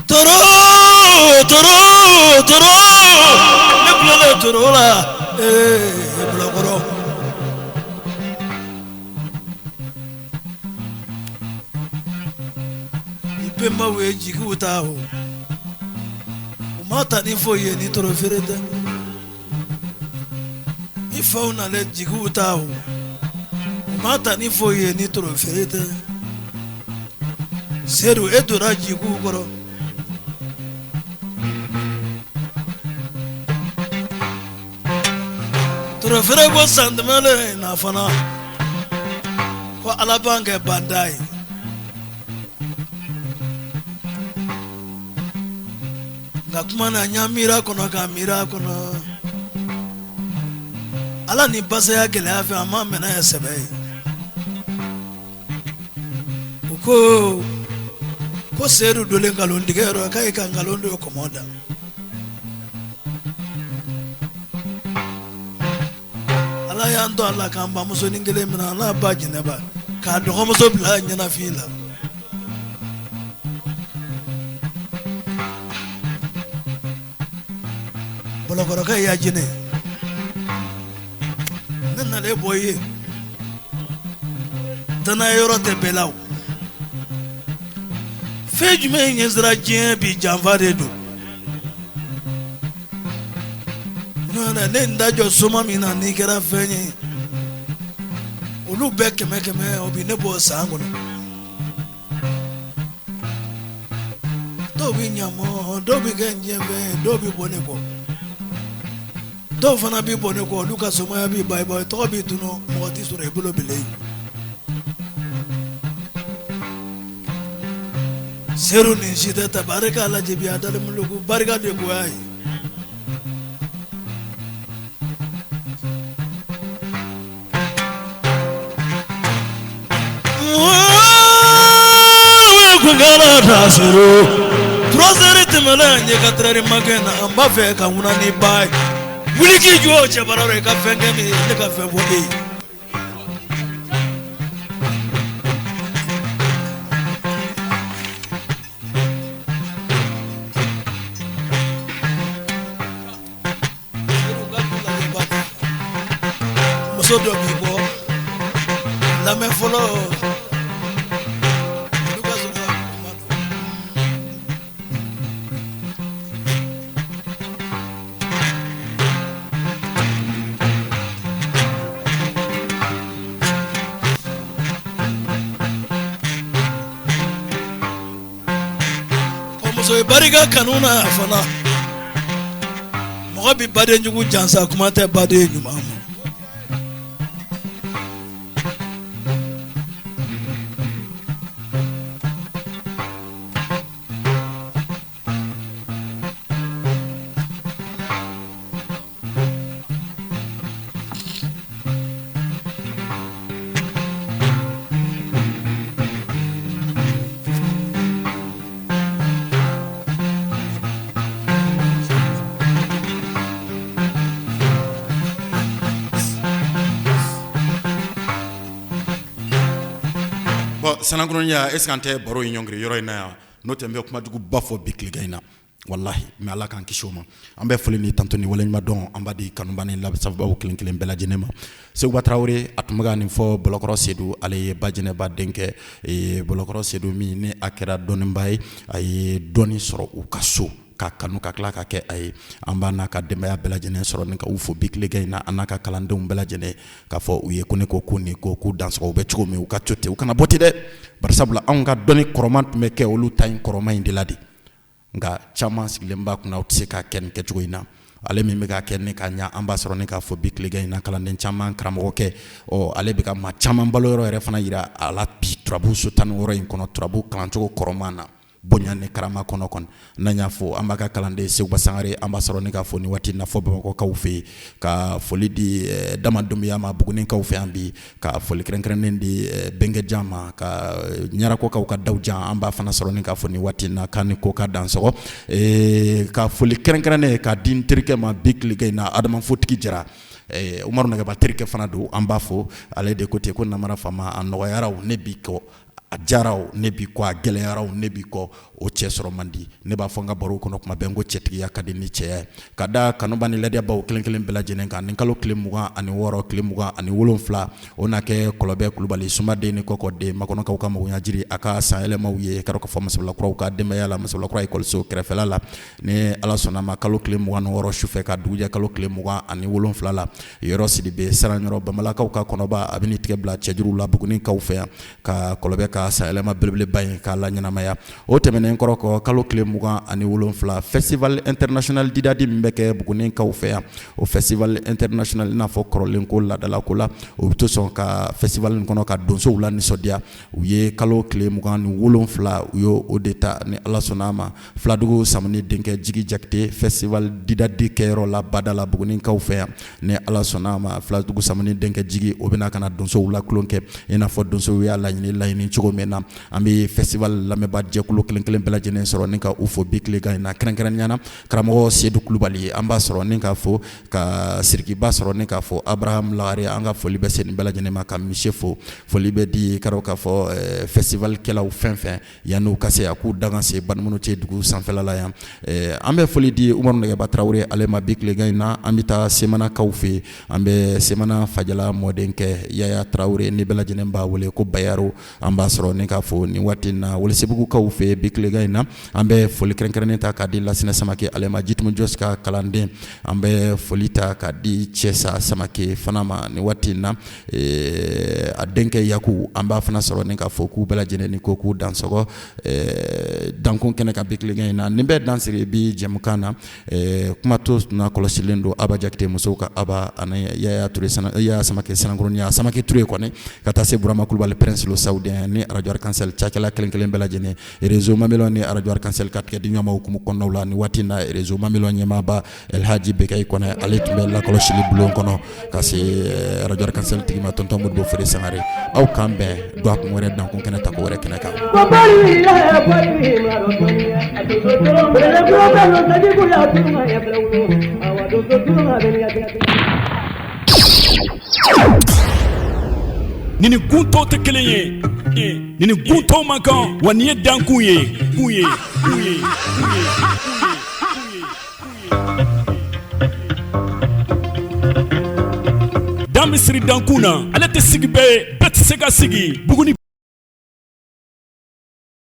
toro toro toro ne kulolen toro la ee bilakɔrɔ i bɛnbaw ye jigiw ta o u ma ta ni foyi ye ni toro feere tɛ i faw nalen jigiw ta o u ma ta ni foyi ye ni toro feere tɛ sedu e donna jigiw kɔrɔ toro feere ko san tɛmɛnen na fana ko ala b'an kɛ banda ye nka kuma na n y'a miiri a kɔnɔ k'a miiri a kɔnɔ ala ni basaya gɛlɛya fɛ a ma minɛ ye sɛbɛ ye u ko ko sedu dolen nkalon tigɛ yɔrɔ k'a ye ka nkalon don kɔmɔ da ala y'an to a la k'an bamusonin kelen minɛ a n'a ba jɛnɛba k'a dɔgɔmuso bila ɲɛnafin la Bɔlɔkɔrɔkɛ y'a jinɛ ne nalen bɔ i ye dannaya yɔrɔ tɛ bɛɛ la o fɛn jumɛn ɲɛ sira diɲɛ bi janfa de don ne n da jɔ soma min na n'i kɛra fɛn ye olu bɛɛ kɛmɛ kɛmɛ o bɛ ne bɔ san kɔnɔ dɔw bɛ ɲamɔ dɔw bɛ kɛ n jɛfɛn dɔw bɛ bɔ ne kɔ dɔw fana bɛ bɔ ne kɔ olu ka somaya bɛ ban i bɔ tɔgɔ b'i tunu mɔgɔ tɛ sɔrɔ i bolo bilen seru nin si tɛ ta barika la jebi a dalenmuluku barika de goya ye Trois heures tɛmɛna ɲɛ quatre heures ma kɛ na an b'a fɛ ka wuna ni ba ye wuli k'i jɔ cɛbara i ka fɛn kɛ min ne ka fɛn fɔ e ye Muso dɔ b'i bɔ lamɛn fɔlɔ Muso ye barika kanu na fana mɔgɔ bɛ badenjugu jansa kuma tɛ baden ɲuman ma. Bon Sanankurunya est ce que an tɛ baro in ɲɔngiri yɔrɔ in na yan n'o tɛ n bɛ kumajuguba fɔ bi tilegan in na walahi mais Ala k'an kisi o ma an bɛ foli ni tanto ni waleɲuman dɔn an b'a di kanuba ni lamɛnbaaw kelen kelen bɛɛ lajɛlen ma Seguba Tarawele a tun bɛ ka nin fɔ Bɔlɔkɔrɔ Sedu ale ye ba Jɛnɛba denkɛ Bɔlɔkɔrɔ Sedu min ni a kɛra dɔnnibaa ye a ye dɔnni sɔrɔ u ka so k'a kanu ka tila ka kɛ a ye an b'a n'a ka denbaya bɛɛ lajɛlen sɔrɔ ni ka u fo bi tilegan in na an n'a ka kalandenw bɛɛ lajɛlen k'a fɔ u ye ko ne ko ko ni ko k'u dansɔgɔ u bɛ cogo min u ka to ten u kana bɔ ten dɛ barisabula anw ka dɔnni kɔrɔman tun bɛ kɛ olu ta in kɔrɔman in de la de nka caman sigilen b'a kunna u tɛ se k'a kɛ nin kɛcogo in na Ale min bɛ ka kɛ ni ka ɲa, an b'a sɔrɔ ni k'a fɔ bi tilegan in na, kalanden caman karamɔgɔkɛ, ɔ ale bɛ ka maa caman balo yɔrɔ yɛrɛ fana yira a la bi turabu so 16 in kɔnɔ, turabu kalancogo kɔrɔman na, bonya ni karama kɔnɔ kɔni. N'an y'a fɔ, an b'a ka kalanden Seguba Sangare, an b'a sɔrɔ ni k'a fɔ ni waati na fɔ Bamakɔkaw fɛ yen, ka foli di Dama Dunbiya ma Bugunikaw fɛ yan bi, ka foli kɛrɛnkɛrɛnnen di Bɛnkɛjan ma, ka Ɲarakɔkaw ka Dawujan, an b'a fana sɔrɔ ni k'a fɔ ni waati na k'a ni ko ka dansɔgɔ, ka foli kɛrɛnkɛrɛnnen k'a di n terikɛ ma bi tilegan in na, Adama Fotigi Jara, Umaru Nagɛba terikɛ fana don, an b'a fo. Ale de ko ten ko namara faama a nɔgɔyara, ne b'i kɔ, a diyara, ne b'i kɔ, a gɛlɛyara, ne b'i kɔ, o cɛ sɔrɔ man di. Ne b'a fɔ n ka baro kɔnɔ kuma bɛɛ, n ko cɛtigiya ka di ni cɛya ye. Ka da kanuba ni ladiyabaw kelen kelen bɛɛ lajɛlen kan, nin kalo tile 26, tile 27, o na kɛ Kɔlɔbɛ Kulubali Sumaden ni Kɔkɔden Makɔnɔkaw ka magoɲa jiri, a ka sanyɛlɛmaw ye ka fɔ Masabilakuraw ka denbaya la, Masabilakura ekɔliso kɛrɛfɛla la, ni Ala sɔnna ma, kalo tile 26 sufɛ ka dugujɛ kalo tile 27 la, Yɔrɔ Sidibe Saranyɔrɔ Bamalakaw ka kɔnɔba, a bɛ n'i tigɛ bila cɛjuruw la Bugunikaw fɛ yan, ka Kɔlɔbɛ ka sanyɛlɛma belebeleba in k'a la ɲɛnamaya. O tɛmɛnen kɔrɔ kɔ, kalo tile 27, festival international didadi min bɛ kɛ Bugunikaw fɛ yan, o festival international, i n'a fɔ kɔrɔlen ko laadalako la, o bɛ to sɔn ka festival in kɔnɔ ka donsow la nisɔndiya. U ye kalo tile 27, u y'o o de ta, ni Ala sɔnna a ma, Filadugu Samuni denkɛ Jigi Jakite, festival didadi kɛyɔrɔ la bada la Bugunikaw fɛ yan, ni Ala sɔnna a ma, Filadugu Samuni denkɛ Jigi, o bɛna ka na donsow la tulon kɛ, i n'a fɔ donsow y'a laɲini cogo min na. An bɛ festival lamɛnbaa jɛkulu kelen kelen bɛɛ lajɛlen sɔrɔ ni ka u fo bi tilegan in na, kɛrɛnkɛrɛnnenya na karamɔgɔ Sedu Kulubali, an b'a sɔrɔ ni k'a fo, ka Sirikiba sɔrɔ ni k'a fo, Abraham Lagare, an ka foli bɛ se nin bɛɛ lajɛlen ma, ka Mise fo. Foli bɛ di ka k'a fɔ festival kɛlaw fɛn fɛn yan'u ka se a k'u daga se Banikɔnɔ cɛ dugu sanfɛla la yan. An bɛ foli di Umaru Nɛgɛba Tarawele ale ma bi tilegan in na. An bɛ taa Semanakaw fɛ yen, an bɛ Semana Fajala mɔdenkɛ Yaya Tarawele, ni bɛɛ lajɛlen b'a wele ko Bayaro, an b'a sɔrɔ ni k'a fo nin waati in na. Welesebugukaw fɛ yen bi tilegan in na, an bɛ foli kɛrɛnkɛrɛnnen ta k'a di Lasinɛ Samake ale ma, Jitumu Jɔsi ka kalanden. An bɛ foli ta k'a di Cɛsa Samake fana ma nin waati in na, a denkɛ Yaku, an b'a fana sɔrɔ ni k'a fɔ k'u bɛɛ lajɛlen ni ko k'u dansɔgɔ dankun kɛnɛ kan bi tilegan in na. Nin bɛ dan sigi bi jɛmukan na. Kuma to na kɔlɔsilen don Aba Jakite, musow ka Aba, ani Yaya Ture, Yaya Samake Sanankoronya, Samake Ture kɔni, ka taa se Burama Kulubali Prince le Saoudien ni Radio Arc-en-Ciel cakɛla kelen kelen bɛɛ lajɛlen, Réseau Mamelɔn ni Radio Arc-en-Ciel ka tigɛ di ɲɔgɔn ma hukumu kɔnɔnaw la. Ni waati in na, Réseau Mamelɔn ɲɛmaaba Elhaji Bekayi Kɔnɛ, ale tun bɛ lakɔlɔsili bulon kɔnɔ, ka se Radio Arc-en-Ciel tigi ma, tonton Modibo Fode Sangare. Aw k'an bɛn dɔgɔkun wɛrɛ, dankun kɛnɛ tako wɛrɛ kɛnɛ kan. Ni ni gun tɔw tɛ kelen ye, ni ni gun tɔw man kan wa, nin ye dankun ye, kun ye, kun ye, kun ye. Dan bɛ siri dankun na, ale tɛ sigi bɛɛ ye, bɛɛ tɛ se ka sigi Buguni.